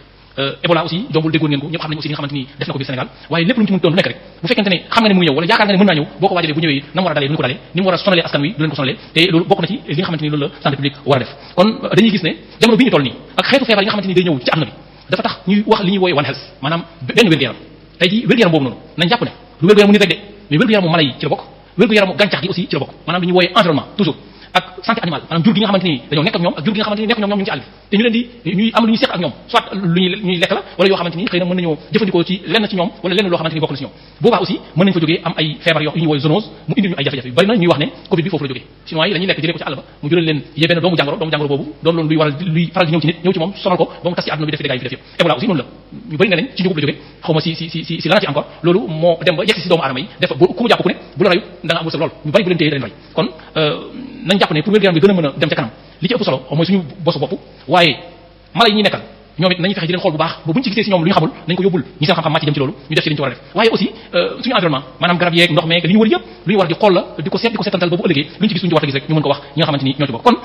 Ebola aussi jombul déggoon ngeen ko ñëpp xam nañ aussi li nga xamante ni def na ko biir Sénégal waaye lépp lu mu ci mën doon lu nekk rek bu fekkente ne xam nga ne mu ngi ñëw wala yaakaar nga ne mën naa ñëw boo ko waajalee bu ñëwee na mu war a dalee du ñu ko dalee ni mu war a sonalee askan wi du leen ko sonalee te loolu bokk na ci li nga xamante ni loolu la santé publique war a def kon dañuy gis ne jamono bi ñu toll nii ak xeetu feebar yi nga xamante ni day ñëw ci àdduna bi dafa tax ñuy wax li ñuy wooye one health maanaam benn wér-gu-yaram tey ji wér-gu-yaram boobu noonu nañ jàpp ne du wér-gu-yaramu nit rek de mais wér-gu-yaramu mala yi ci la bokk wér-gu-yaramu gàncax gi aussi ci la bokk maanaam li ñuy wooye environnement toujours ak santé animale maanaam jur gi nga xamante ni dañoo nekk ak ñoom ak jur gi nga xamante ni nekk ñoom ñu ngi ci àll bi te ñu leen di ñuy am lu ñuy seq ak ñoom soit lu ñuy lekk la wala yoo xamante ni xëy na mën nañoo jëfandikoo ci lenn ci ñoom wala lenn loo xamante ni bokk na ci ñoom boobaa aussi mën nañ fa jógee am ay feebar yu ñuy woowe zoonose mu indi ñu ay jafe-jafe yu bari na ñuy wax ne Covid bi foofu la jógee chinois yi dañuy lekk jëlee ko ci àll ba mu jural leen yee benn doomu jàngoro boobu doon loolu luy faral di ñëw ci nit ñëw ci moom sonal ko ba mu tas ci àdduna bi def dégâts yi fi def yëpp Ebola aussi noonu la ñu bari ne nañ ci njugub la jógee xaw ma si lana ci encore loolu moo dem ba yegg si doomu aadama yi def ku mu jàpp ku ne bu la rayu da nga am wërsëg lool ñu bari bu leen téye da leen ray kon nañ jàpp ne pour wér-gu-yaram bi gën a mën a dem ca kanam li ci ëpp solo mooy suñu bosu bopp waaye mala yi ñuy nekkal ñoom it nañu fexe di leen xool bu baax ba buñ ci gisee si ñoom lu ñu xamul nañ ko yóbbul ñi seen xam-xam màcc jëm ci loolu ñu def ci li ñu ci war a def waaye aussi suñu environnement maanaam garab yeeg ndox meeg li ñu wër yëpp lu ñu war di xool la di ko seetantal ba bu ëllëgee lu ñu ci gis lu ñu ci war a gis rek ñu mën ko wax ñi nga xamante ni ñoo ci bokk kon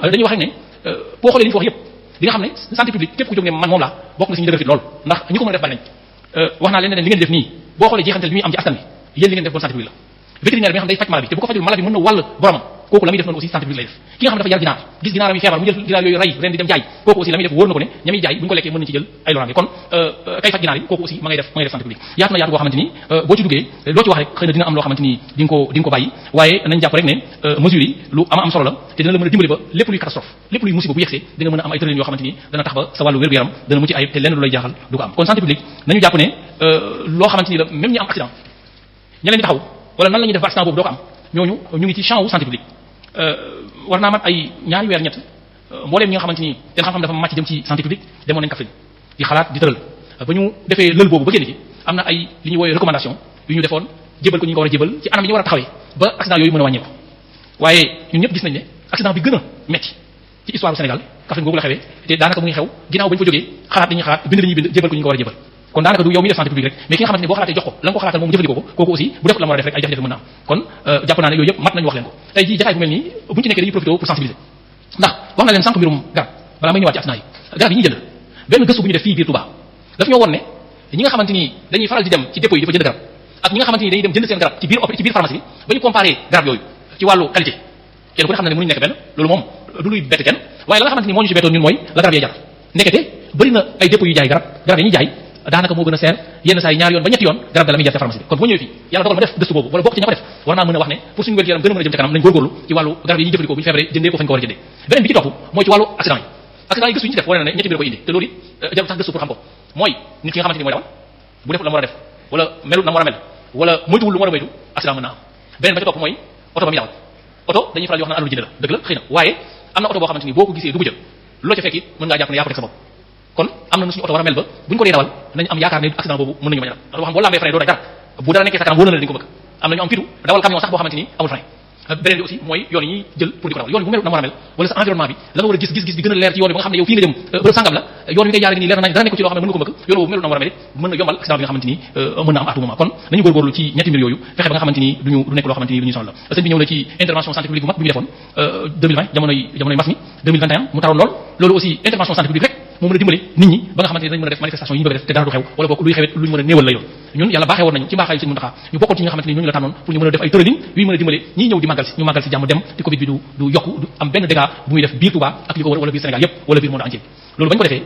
dañuy wax rek ne boo xoolee li ñu fi wax yëpp di nga xam ne santé publique képp ku jóg ne man moom laa bokk nga si ñu dëgër fit lool ndax ñi ko mën a def bari nañ wax naa leen ne li ngeen def nii boo xoolee jeexantal bi muy am ci askan bi yéen li ngeen def bon santé publique la vétérinaire bi nga xam day faj mala bi te bu ko fajul mala bi mën na wàll boromam kooku la muy def noonu aussi santé publique lay def ki nga xam ne dafa yar ginaar gis ginaaram yi feebar mu jël ginaar yooyu rey ren di dem jaay kooku aussi la muy def wóor na ko ne ñami jaay bu ñu ko lekkee mën nañ ci jël ay loraange kon kay faj ginaar yi kooku aussi ma ngay def santé publique yaatu na yaatu boo xamante ni boo ci duggee loo ci wax rek xëy na dina am loo xamante ni di nga ko bàyyi waaye nañ jàpp rek ne mesures yi lu am solo la te dina la mën a dimbali ba lépp luy catastrophe lépp luy musiba bu yegsee di nga mën a am ay tëralin yoo xamante ni dana tax ba sa wàllu wér-gu-yaram dana mucc ayib te lenn lu lay jaaxal du ko am kon santé publique nañu jàpp ne loo xamante ni la même ñi am accident ña leen di taxaw wala nan la ñuy def ba accident boobu doo ko am ñooñu ñu ngi ci champ wu santé publique war naa mat ay ñaari weer ñett mbooleem ñi nga xamante ni seen xam-xam dafa màcc jëm ci santé publique demoon nañ Kaffrine di xalaat di tëral ba ñu defee lël boobu ba génn ci am na ay li ñuy woowee recommandation yu ñu defoon jébal ko ñu ko war a jébal ci anam yi ñu war a taxawee ba accident yooyu mën a wàññeeku waaye ñun ñëpp gis nañ ne accident bi gën a metti ci histoire du Sénégal Kaffrine googu la xewee te daanaka mu ngi xew ginnaaw ba ñu fa jógee xalaat dañuy xalaat bind dañuy bind jébal ko ñu ko war a jébal kon daanaka du yow mi def santé publique rek mais ki nga xamante ne boo xalaatee jox ko la nga ko xalaatal moom mu jëfandikoo ko kooku aussi bu def la mu war a def rek ay jafe-jafe mën na am kon jàpp naa ne yooyu yëpp mat nañu wax leen ko tey jii jataay bu mel nii buñu ci nekkee dañuy profité pour sensibiliser ndax wax na leen sànq mbirum garab balaa may ñëwaat ci accident yi garab yi ñuy jënd benn gëstu bu ñu def fii biir Touba daf ñoo woon ne ñi nga xamante ni dañuy faral di dem ci dépôt yi dafa jënd garab ak ñi nga xamante ni dañuy dem jënd seen garab ci biir pharmacie bi ba ñu comparé garab yooyu ci wàllu qualité kenn ku ne xam na ne mënuñu nekk benn loolu moom du luy bett kenn waaye la nga xamante ni moo ñu ci bettoon ñun mooy la garab yee jar nekkete bëri na ay dépôt yu jaay garab yi ñuy jaay daanaka moo gën a seer yenn saa yi ñaari yoon ba ñetti yoon garab ga la muy jar ca pharmacie bi kon bu ma ñëwee fii yàlla dogal ma def gëstu boobu wala bokk ci ña ko def war naa mën a wax ne pour suñu wér-gu-yaram gën a mën a jëm ca kanam nañ góorgóorlu ci wàllu garab yi ñuy jëfandikoo bu ñu feebaree jëndee ko fañ ko war a jëndee beneen bi ci topp mooy ci wàllu accident yi gëstu yi ñu ci def wane na ne ñetti mbir ko indi te loolu it jarul sax gëstu pour xam ko mooy nit ki nga xamante ni mooy dawal bu defut la mu war a def wala melut na mu war a mel wala moytuwul lu mu war a moytu accident mën na am beneen ba ci topp mooy oto ba muy dawal oto dañuy faral di wax naan alalu jënd la dëgg la xëy na waaye am na oto boo xamante ni boo ko gisee du jël loo ca fekk it mën ngaa jàpp ne yaa ko teg sa bopp kon am na nu suñu oto war a mel ba bu ñu ko dee dawal nañ am yaakaar ne accident boobu mën nañu bañ a dal ndax boo xam boo lambee frein doo day dara bu dara nekkee sa kanam wóor na la dañu ko bëgg am na ñu am fitu dawal camion sax boo xamante ni amul frein beneen bi aussi mooy yoon yi ñuy jël pour di ko dawal yoon bi bu melut na mu war a mel wala sa environnement bi la nga war a gis bi gën a leer ci yoon bi ba nga xam ne yow fii nga jëm bërëb sàngam la yoon wi ngay jaar nii leer nañ dara nekk ci loo xam ne mën nga ko mbëkk yoon boobu melut na mu war a mel mën na yombal accident bi nga xamante ni mën na am à tout moment kon nañu góorgóorlu ci ñetti mbir yooyu fexe ba nga xamante ni du nekk loo xamante ni lu ñuy sonal la sëñ bi ñëw na ci intervention santé publique bu mag bu ñu defoon 2020 jamonoy mbas mi 2021 mu taroon lool loolu aussi intervention santé publique rek moo mën a dimbali nit ñi ba nga xamante ni dañ mën a def manifestation yi ñu bëgg a def te dara du xew wala boog luy xewet luñ mën a néewal lay doon ñun yàlla baaxee woon nañu ci mbaaxaayu Sëriñ Muntaxa ñu bokkoon ci ñi nga xamante ni ñooñu la tànnoon pour ñu mën a def ay tëralin yuy mën a dimbali ñi ñëw di màggal si ñu màggal si jàmm dem te Covid bi du yokku du am benn dégât bu muy def biir Touba ak li ko wër wala biir Sénégal yépp wala biir monde entier loolu bañ ko defee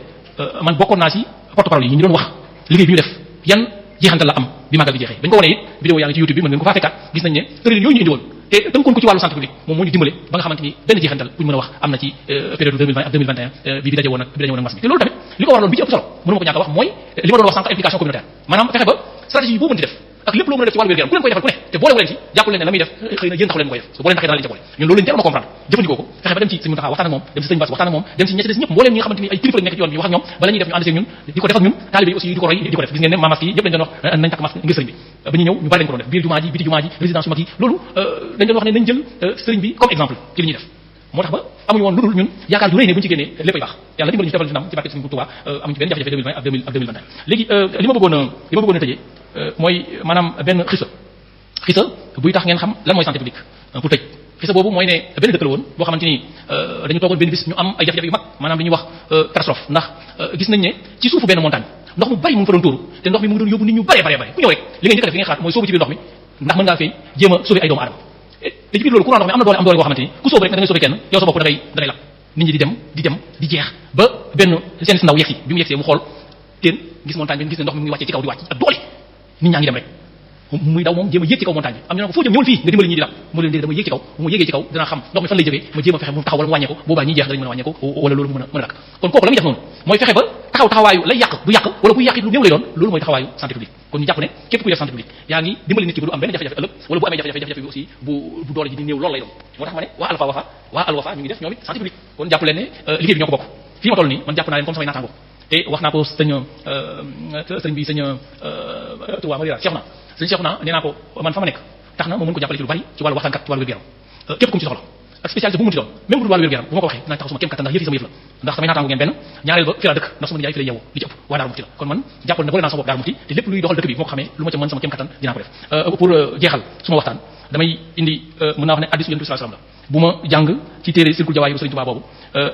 man bokkoon naa ci porte-parole yi ñu doon wax liggéey bi ñu def yan jeexantal la am bi màggal bi jeexee bañ ko wanee it vidéo yaa ngi ci YouTube bi mën ngeen ko faa fekkaat gis nañ ne tëralin yooyu ñu indi woon te tënkoon ko ci wàllu santé publique moom moo ñu dimbale ba nga xamante ni benn jeexantal bu ñu mën a wax am na ci période 2020 ak 2021 bi daje woon ak mbas mi te loolu tamit li ko waraloon bi ci ëpp solo mënu ma ko ñàkk a wax mooy li ma doon wax sànq implication communautaire maanaam fexe ba stratégie boo mën di def ak lépp loo mën a def ci wàllu wér-gu-yaram ku leen koy defal ku ne te boole leen ci jàppul leen ne la muy def xëy na yéen taxu leen koy def su boo leen taxee dana leen ca boole ñun loolu leen teeloon a comprendre jëfandikoo ko fexe ba dem ci Sëriñ Muntaxa waxtaan ak moom dem ci Sëriñ Bass waxtaan ak moom dem ci ñetti des ñëpp mbooleem ñi nga xamante ni ay kilifa lañ nekk ci yoon bi wax ak ñoom bala ñuy def ñu ànd ak ñun di ko def ak ñun taalibe yi aussi di ko roy di ko def gis ngeen ne masque yi ñëpp dañ doon wax nañ takk masque ngir sëriñ bi ba ñu ñëw ñu bari lañ ko doon def biir jumaa ji biti jumaa ji résidence yu mag yi loolu dañ doon wax ne nañ jël sëriñ bi comme exemple ci li ñuy def moo tax ba amuñu woon lu dul ñun yaakaar ju rëy ne bu ñu ci génnee léppay baax yàlla dimbali ñu defal ci ndam ci barke Sëriñ Touba amuñu ci benn jafe-jafe 2020 ak 2021 léegi li ma bëggoon a tëjee mooy maanaam benn xisa buy tax ngeen xam lan mooy santé publique pour tëj xisa boobu mooy ne benn dëkk la woon boo xamante ni dañu toogoon benn bis ñu am ay jafe-jafe yu mag maanaam li ñuy wax catastrophe ndax gis nañ ne ci suufu benn montagne ndox mu bari mu ngi fa doon tuuru te ndox mi mu ngi doon yóbbu nit ñu bare ku ñëw rek li ngay njëkk a def li ngay xalaat mooy sóobu ci biir ndox mi ndax mën ngaa fay jéem a sauver ay doomu aadama te ci biir loolu courant ndox mi am na doole boo xamante ni ku sóobu rek da ngay sauver kenn yow sa bopp da ngay lap nit ñi di dem di jeex ba benn seen si ndaw yegsi bi mu yegsee mu xool teen gis montagne bi gis ne ndox mi mu ngi wàccee ci kaw di wàcc ak doole nit ñaa ngi dem rek muy daw moom jéem a yéeg ci kaw montagne bi am ñu ne ko foo jëm ñëwul fii nga dimbali ñi di lap mu leen dégg dama yéeg ci kaw bu ma yéegee ci kaw dinaa xam ndox mi fan lay jógee ma jéem a fexe mu taxaw wala mu wàññeeku boobaa ñi jeex danañ mën a wàññeeku wala loolu mu mën a dakk kon kooku la muy def noonu mooy fexe ba taxawaayu lay yàq du yàq wala buy yàq it lu néew lay doon loolu mooy taxawaayu santé publique kon ñu jàpp ne képp kuy def santé publique yaa ngi dimbali nit ki ba du am benn jafe-jafe ëllëg wala bu amee jafe-jafe bi aussi bu doole ji di néew loolu lay doon moo tax ma ne waa Al Wafa ñu ngi def ñoom it santé publique kon jàpp leen ne liggéey bi ñoo ko bokk fii ma toll nii man jàpp naa leen comme samay naataango te wax naa ko sëñ bi sëñ Touba Marira Cheikh na nee naa ko man fa ma nekk tax na ma mën ko jàppale ci lu bari ci wàllu waxtaankat ci wàllu wér-gu-yaram képp ku mu ci soxla ak spécialité bu mu ci doon même bu dul wàllu wér-gu-yaram bu ma ko waxee dinaa taxaw sama kéem kattan ndax yëf yi sama yëf la ndax samay naataango ngeen benn ñaareel ba fi laa dëkk ndax sama nijaay fi lay yeewoo li ci ëpp waa Daaru Muxti la kon man jàppal ne boole naa sama bopp Daaru Muxti te lépp luy doxal dëkk bi bu ma ko xamee lu ma ca mën sama kéem kattan dinaa ko def pour jeexal suma waxtaan damay indi mën naa wax ne hadiisu Yonent bi sallallahu alayhi wasallam la bu ma jàng ci téere Sirkul Jawaahir Sëriñ Tuubaa boobu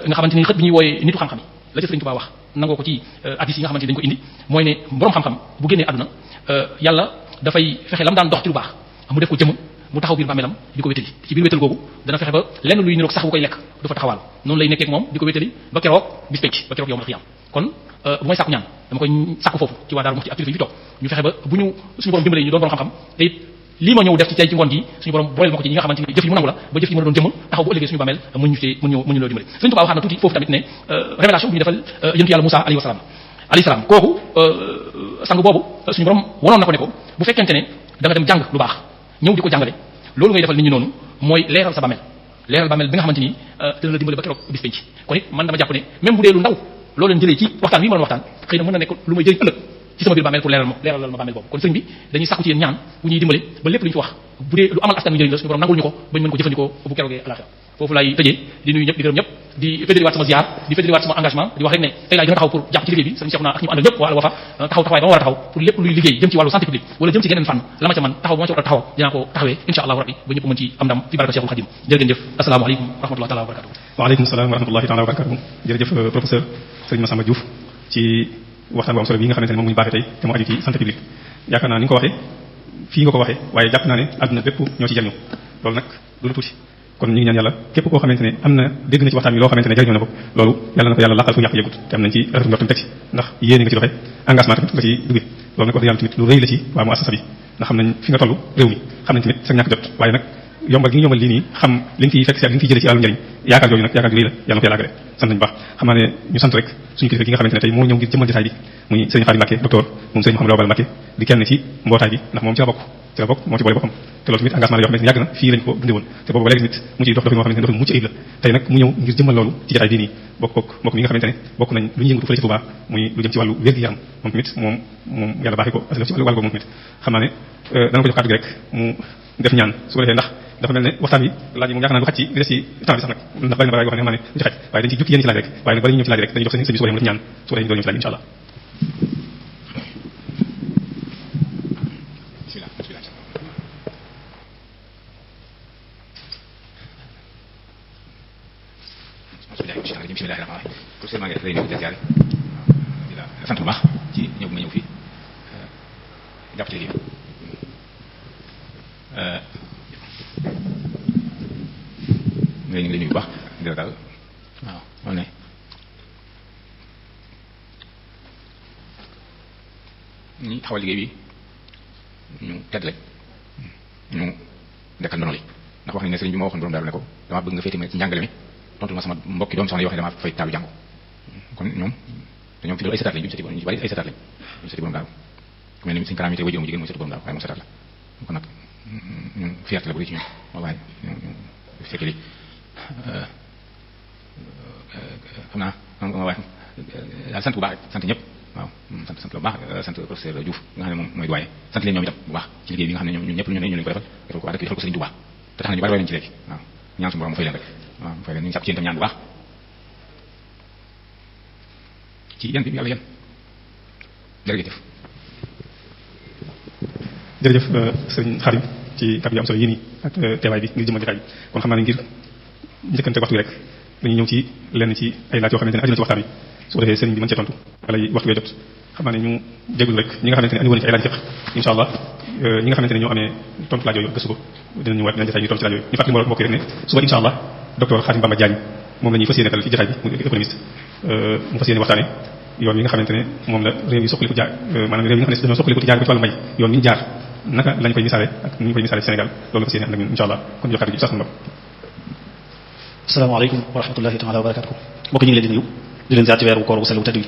nga xamante ni xët bi ñuy wooyee nitu xam-xam yi la ci Sëriñ Tuubaa wax nangoo ko ci hadiis yi nga xamante ni dañ ko indi mooy ne borom xam-xam bu génnee àdduna yàlla dafay fexe lam daan dox ci lu baax mu def ko jëm mu taxaw biir bàmmeelam di ko wétali ci biir wétal googu dana fexe ba lenn luy niroog sax bu koy lekk du fa taxawal noonu lay nekkee ak moom di ko wétali ba keroog bis penc ba keroog yowmal xiyaam kon bu may sàkku ñaan dama koy sàkku foofu ci waa Daaru Muxti ak kilifa yi fi toog ñu fexe ba bu ñu suñu borom dimbalee ñu doon borom xam-xam te it lii ma ñëw def ci tey ci ngoon gi suñu borom booleel ma ko ci ñi nga xamante ni jëf yi mu nangu la ba jëf yi mën a doon jëmm taxaw bu ëllëgee suñu bàmmeel mën ñu loo dimbali Sëriñ Tuubaa waxaat na tuuti foofu tamit ne révélation bu ñu defal yonentu yàlla Musaa alayhi salaam kooku sang boobu suñu borom wonoon na ko ne ko bu fekkente ne da nga dem jàng lu baax ñëw di ko jàngale loolu ngay defal nit ñi noonu mooy leeral sa bàmmeel leeral bàmmeel bi nga xamante ni dina la dimbali ba keroog bis penc kon it man dama jàpp ne même bu dee lu ndaw loolu leen jëlee ci waxtaan wi ma doon waxtaan xëy na mën na nekk lu may jëriñ ëllëg ci sama biir bàmmeel pour leeralal ma bàmmeel boobu kon sëñ bi dañuy sàkku ci yéen ñaan bu ñuy dimbale ba lépp lu ñu fi wax bu dee lu amal askan wi njëriñ la suñu borom nangul ñu ko bañ mën ko jëfandikoo bu keroogee alaxira foofu laay tëjee di nuyu ñëpp di gërëm ñëpp di fédériwaat sama ziar di fédériwaat sama engagement di wax rek ne tey laay gën a taxaw pour jàpp ci liggéey bi sëñ Cheikh naa ak ñu àndal ñëpp waa Al Wafa taxaw taxawaay ba ma war a taxaw pour lépp luy liggéey jëm ci wàllu santé publique wala jëm ci geneen fànn la ma ca man taxaw ba ma ca war a taxaw dinaa ko taxawee insha allahu rabbi ba ñëpp mën ci am ndam fi baraka Cheikhul Khadim jërë ngeen jëf asalaamaaleykum wa rahmatullahi taala wa barakatuh waaleykum salaam wa rahmatullahi taala wa barakatuh jërëjëf professeur Serigne Massamba Diouf ci waxtaan bu am solo bi nga xamante ne moom mu ñu baaxee tey te mu aju ci santé publique yaakaar naa ni nga ko waxee fii nga ko waxee waaye jàpp naa ne àdduna bépp ñoo ci jariñu loolu nag du lu tuuti kon ñu ngi ñaan yàlla képp koo xamante ne am na dégg na ci waxtaan bi loo xamante ne jariñoo na ko loolu yàlla na ko yàlla laqal fu yàq yëgut te am nañ ci rafet njort teg ci ndax yéene nga ci doxee engagement tamit nga ci duggee loolu nag wax yàlla tamit lu rëy la ci waa mu assasa bi ndax xam nañ fi nga toll réew mi xam nañ tamit sa ñàkk jot waaye nag yombal gi nga yombal lii nii xam li nga fiy fekk si ak li nga fiy jëlee ci àllu njëriñ yaakaar jooju nag yaakaar ju rëy la yàlla na ko yàlla àggale sant nañu baax xam naa ne ñu sant rek suñu kilifa gi nga xamante ne tey moo ñëw ngir jëmmal jotaay bi muy sëriñ Xaadim Mbàkke docteur moom sëriñ Mouhamadou Abal Mbàkke di kenn ci mbootaay bi ndax moom ci la bokk moo ci boole boppam te loolu tamit engagement la yoo xamante ne yàgg na fii lañ ko dundee woon te boobu ba léegi tamit mu ciy dox yoo xamante ne dox mucc ayib la tey nag mu ñëw ngir jëmmal loolu ci jotaay bii nii bokk mi nga xamante ne bokk nañ lu ñu yëngatu fële ci Touba muy lu jëm ci wàllu wér-gi-yaram moom tamit moom yàlla baaxee ko aslaf ci wàllu boobu moom tamit xam naa ne dana ko jox kàddu gi rek mu def ñaan su ko defee ndax dafa mel ne waxtaan bi laaj yi moom yaakaar naa du xaj ci li des ci temps bi sax nag ndax bari na bari yoo xam ne xam naa ne du ci xaj waaye dañ ci jukki yéen ci laaj rek waaye nag bari ñu ñëw ci laaj rek dañuy jox sëñ bi su ko defee mu def ñaan su ko defee ñu doon ñëw ci laaj bi inshallah bismillahir rahmanir rahim professeur maa ngi lay nuyu di ziar di la sant bu baax ci ñëw bi nga ñëw fii jàpp ci liggéey ñu ngi lay nuyu bu baax di la daal waaw moom ne ñi xawal liggéey bi ñu tedd lañ ñu dekkal ndono li ndax wax nañ ne sëriñ bi ma waxoon borom daal ne ko dama bëgg nga féete ma ci njàngale mi tontu ma sama mbokki doom soxna yoo xam ne dama fay taalu jàngu kon ñoom dañoo fi loolu ay setaat lañ ñu seti ñu ci bari ay setaat lañ ñu seti borom daal ku mel ni suñu karaamité way juróom jigéen mooy setu borom daal waaye moom setaat la kon nag ñun fierté la bu ci ñun waaye ñu fekke li xam naa waaye daal sant bu baax sant ñëpp waaw sant bu baax sant professeur Diouf nga xam ne moom mooy doyen sant leen ñoom itam bu baax ci liggéey bi nga xam ne ñoom ñun ñëpp ñu leen ko defal ko waa dëkk defal ko Sëriñ Tuubaa te tax na ñu bari way nañ ci léegi waaw ñaan suñu borom mu fay leen rek waaw mu fay leen ñu sàkku ci yéen tam ñaan bu baax ci yan bi yàlla yan jërëjëf jërëjëf sëriñ Xaadim ci kàddu yu am solo yéen yi ak teewaay bi ngir jëmal jotaay bi kon xam naa ne ngir njëkkante waxtu bi rek dañuy ñëw ci lenn ci ay laaj yoo xamante ne aju na ci waxtaan wi su ko defee sëriñ bi mën cee tontu wala waxtu wee jot xam naa ne ñu jégalu rek ñi nga xamante ne andi woon ci ay laaj fiq insha allah ñi nga xamante ne ñoo amee tontu laaj yooyu gëstu ko dinañu waat dinañ jotaay ñu tontu ci laaj yooyu ñu fàttali mbokk yi rek ne suba insha allah docteur Khadim Bamba Diagne moom la ñuy fas yéene dal ci jotaay bi mu économiste mu fas yéene waxtaane yoon yi nga xamante ne moom la réew yi soxaliku jaar maanaam réew yi nga xam ne dañoo soxaliku jaar ko ci wàllu mbay yoon yi ñu jaar naka lañ koy misaale ak ni ñu koy misaale ci Sénégal loolu fas yéene ànd ak ñun insha allah kon jox kàddu gi sax na asalaamaaleykum wa rahmatullahi taala wa barakatuh mbokk ñu ngi leen di nuyu di leen ziar ci weeru koor bu sell bu tedd wi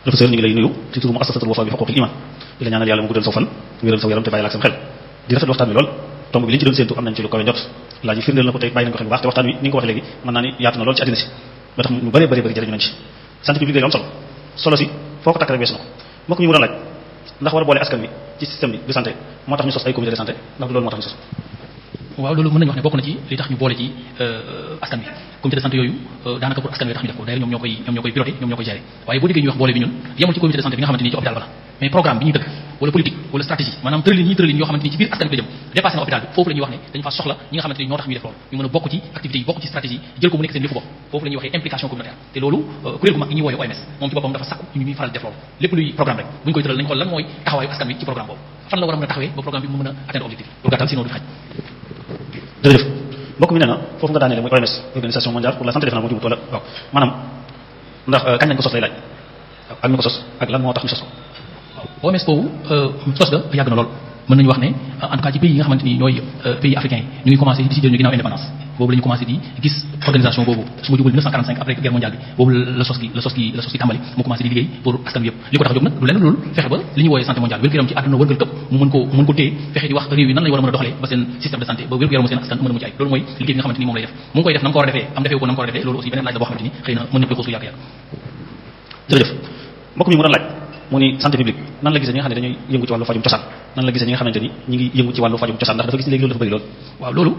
professeur ñu ngi lay nuyu ci turu muassasatul wafa bi huquqil iman di la ñaanal yàlla mu guddal saw fan wéral saw yaram te bàyyi la ak sam xel di rafet waxtaan wi lool tomb bi li ñu ci doon séentu am nañ ci lu kawe njot laaj yi firndeel na ko tey bàyyi nañ ko xel bu baax te waxtaan wi ni nga ko waxee léegi mën naa ni yaatu na lool ci àddina si ba tax ñu bëree bëri jëriñu nañ ci santé publique am solo si foo ko takk rek weesu na ko mbokk ñu mu doon laaj ndax war a boole askan wi ci système bi de santé moo tax ñu sos ay comité de santé ndax loolu moo tax ñu sos waaw loolu mën nañu wax ne bokk na ci li tax ñu boole ci askan wi comité de santé yooyu daanaka pour askan wi tax ñu def ko d'ailleurs ñoom ñoo koy piloté ñoom ñoo koy gérer waaye boo déggee ñuy wax boole bi ñun yemul ci comité de santé bi nga xamante ni ci hôpital ba la mais programme bi ñuy dëgg wala politique wala stratégie maanaam tëralin yoo xamante ni ci biir askan bi la jëm dépassé na hôpital bi foofu la ñuy wax ne dañu fa soxla ñi nga xamante ni ñoo tax ñuy def loolu ñu mën a bokk ci activités yi bokk ci stratégie jël ko mu nekk seen yëfu bopp foofu la ñuy waxee implication communautaire te loolu kuréel gu mag gi ñuy wooye OMS moom ci boppam dafa sakku ñu ñuy faral def loolu lépp luy programme rek bu ñu koy tëral nañ xool lan mooy taxawaayu askan wi ci programme boobu fan la war a mën a taxawee ba programme bi mu mën a atteindre objectif lu gàttal sinon du xaj jërëjëf mbokk mi nee na foofu nga daaneele mooy OMS organisation mondiale pour la santé defe naa moo jubut wala waaw maanaam ndax kañ lañ ko sos lay laaj ak ñu ko sos ak lan moo tax ñu sos ko. waaw OMS boobu sos ga yàgg na lool mën nañu wax ne en tout cas ci pays yi nga xamante ni ñooy pays africains yi ñu ngi commencé di si jël ñu ginnaaw indépendance boobu la ñu commencé di gis organisation boobu su ma jubal 1945 après guerre mondiale bi boobu la sos gi tàmbali mu commencé di liggéey pour askan wi yëpp li ko tax a jóg nag du lenn loolu fexe ba li ñu wooyee santé mondiale wér-gu-yaram ci àdduna wërngal këpp mu mën ko téye fexe di wax réew yi nan lañu war a mën a doxalee ba seen système de santé ba wér-gu-yaramu seen askan mën a mucc ay loolu mooy liggéey bi nga xamante ni moom lay def mu ngi koy def na mu ko war a defee am defee ko na mu ko war a defee loolu aussi beneen laaj la boo xamante ni xëy na mën nañ koy xuus yàgg-yàgg. jërëjëf mbokk mi mu doon laaj mu ni santé publique nan la gisee ñi nga xam ne dañuy yëngu ci wàllu fajum cosaan nan la gisee ñi nga xamante ni ñi ngi yëngu ci wàllu fajum cosaan ndax dafa gis léegi loolu dafa bëri lool. waaw loolu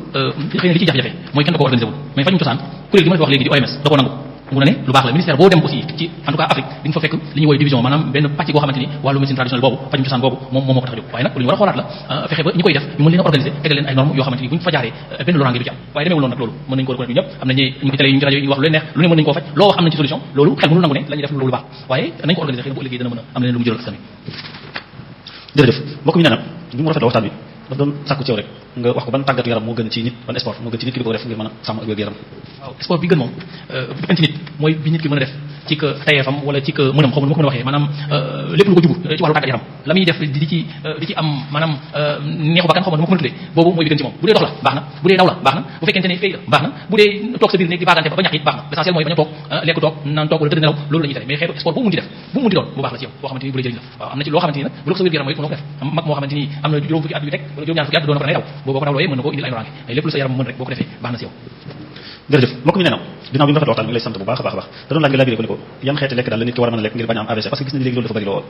xëy na li ciy jafe-jafe mooy kenn da ko organisé wul mais fajum cosaan kuréel gi ma la wax léegi di OMS da koo nangu mu ne lu baax la ministère boo dem aussi ci en tout cas Afrique di nga fa fekk li ñuy woy division maanaam benn pàcc boo xamante ni wàllu médecine traditionnelle boobu pajum cosaan boobu moom moo ko tax a jóg waaye nag lu ñu war a xoolaat la fexe ba ñi koy def ñu mën leen a organiser tegal leen ay normes yoo xamante ni bu ñu fa jaaree benn loraange du ci am waaye demeewul noonu nag loolu mën nañu ko reconnaître ñëpp am nañu ñu télé yi ñu rajo yi ñu wax lu leen neex lu ne mën nañu koo faj loo wax am nañ ci solution loolu xel mënul nangu ne la ñuy def loolu baax waaye nañ ko organiser xëy na bu ëllëgee dana mën a am leen lu mu jëral askan wi. jërëjëf mbokk mi nee na bi mu rafetlu waxtaan bi daf doon sàkku ci yow rek nga wax ko ban tàggatu yaram moo gën ci nit ban sport moo gën ci nit ki di ko def ngir mën a sàmm ak wér-gu-yaram. waaw sport bi gën moom bi gën ci nit mooy bi nit ki mën a def ci que tayeefam wala ci que mënam xaw ma nu ma ko mën a waxee maanaam lépp lu ko jubu ci wàllu tàggat yaram la muy def di ci am maanaam neexu bakkan xaw ma nu ma ko mën a tuddee boobu mooy bi gën ci moom bu dee dox la baax na bu dee daw la baax na bu fekkente ne fay la baax na bu dee toog sa biir néeg di baagante ba ñax it baax na l'essentiel mooy bañ a toog lekk toog naan toog wala tëdd nelaw loolu la ñuy tere mais xeetu sport bu mu munti def bu mu munti doon bu baax la ci yow boo xamante ni bu lay jëriñ la waaw am na ci loo xamante ni nag bu la ko sa wér-gu-yaram mooy mënoo ko def mag moo xamante ni am na juróom fukki at yu teg wala juróom ñaar fukki at doon na ko day daw boo ko dawlooyee mën na ko indil ay loraange mais lépp lu sa yaram mën rek boo ko defee baax na ci yow. jërëjëf mbokk mi nee na ginnaaw bi mu rafetlu waxtaan mi ngi lay sant bu baax a baax da doon laaj nga laabiré ko ni ko yan xeeti lekk daal la nit ki war a mën a lekk ngir bañ a am AVC parce que gis nañu léegi loolu dafa bëri lool.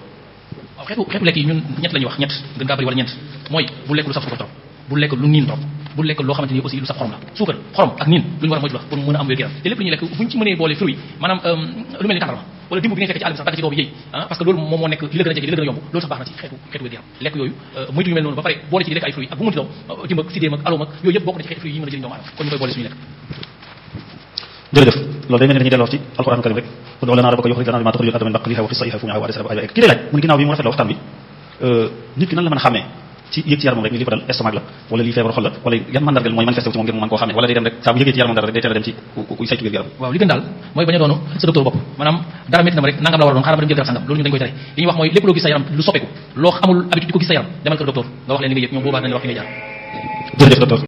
waaw xeetu lekk yi ñun ñett la ñuy wax ñett gën kaa bëri wala ñeent mooy bu lekk lu saf suukar trop bu lekk lu niin trop bu lekk loo xamante ni aussi lu saf xorom la suukar xorom ak niin lu ñu war a moytu la pour mën a am wér-gu-yaram te lépp lu ñuy lekk buñ ci mënee boole fruit maanaam lu mel ni tàndarma wala dimb bi ngay fekk ci àll bi sax dagg ci kaw bi yëy parce que loolu moom moo nekk li la gën a jege li la gën a yomb loolu sax baax na ci xeetu wér-gu-yaram lekk yooyu moytu yu mel noonu ba pare boole ci di lekk ay fruit ak bu mu munti doon dimb ak sidéem ak aloom ak yooyu yëpp bokk na ci xeetu fruit yi mën a jëriñ doomu aadama kon ñu koy boole suñu lekk. jërëjëf loolu day mel ni dañuy delloo ci alxuraan karim rek ud'u lanaa rabbaka yuxrij lanaa mimmaa tuxrijul ardu min baqlihaa wa qithaihaa wa fuumihaa wa adasihaa wa kii lay laaj mu ne ginnaaw bi mu rafet la waxtaan bi nit ki nan la mën a xàmmee ci yëg ci yaramam rek ni lii ko dal estomac la wala lii feebar xol la wala yan mandargal mooy manifesté wu ci moom ngir mu mën koo xàmmee wala day dem rek saa bu yëgee ci yaramam dara rek day teel a dem ci kuy saytu wér-gu-yaram. waaw li gën daal mooy bañ a doonu sa docteur bopp maanaam dara métti na ma rek nangam la war a doon xaaral ma dem jël garab sangam loolu ñu dañ koy tere li ñuy wax mooy lépp loo gis sa yaram lu soppeeku loo amul habitude di ko gis sa yaram demal kër docteur nga wax leen li nga yëg ñoom boobaa dañ la wax fi ngay jaar. jërëjëf docteur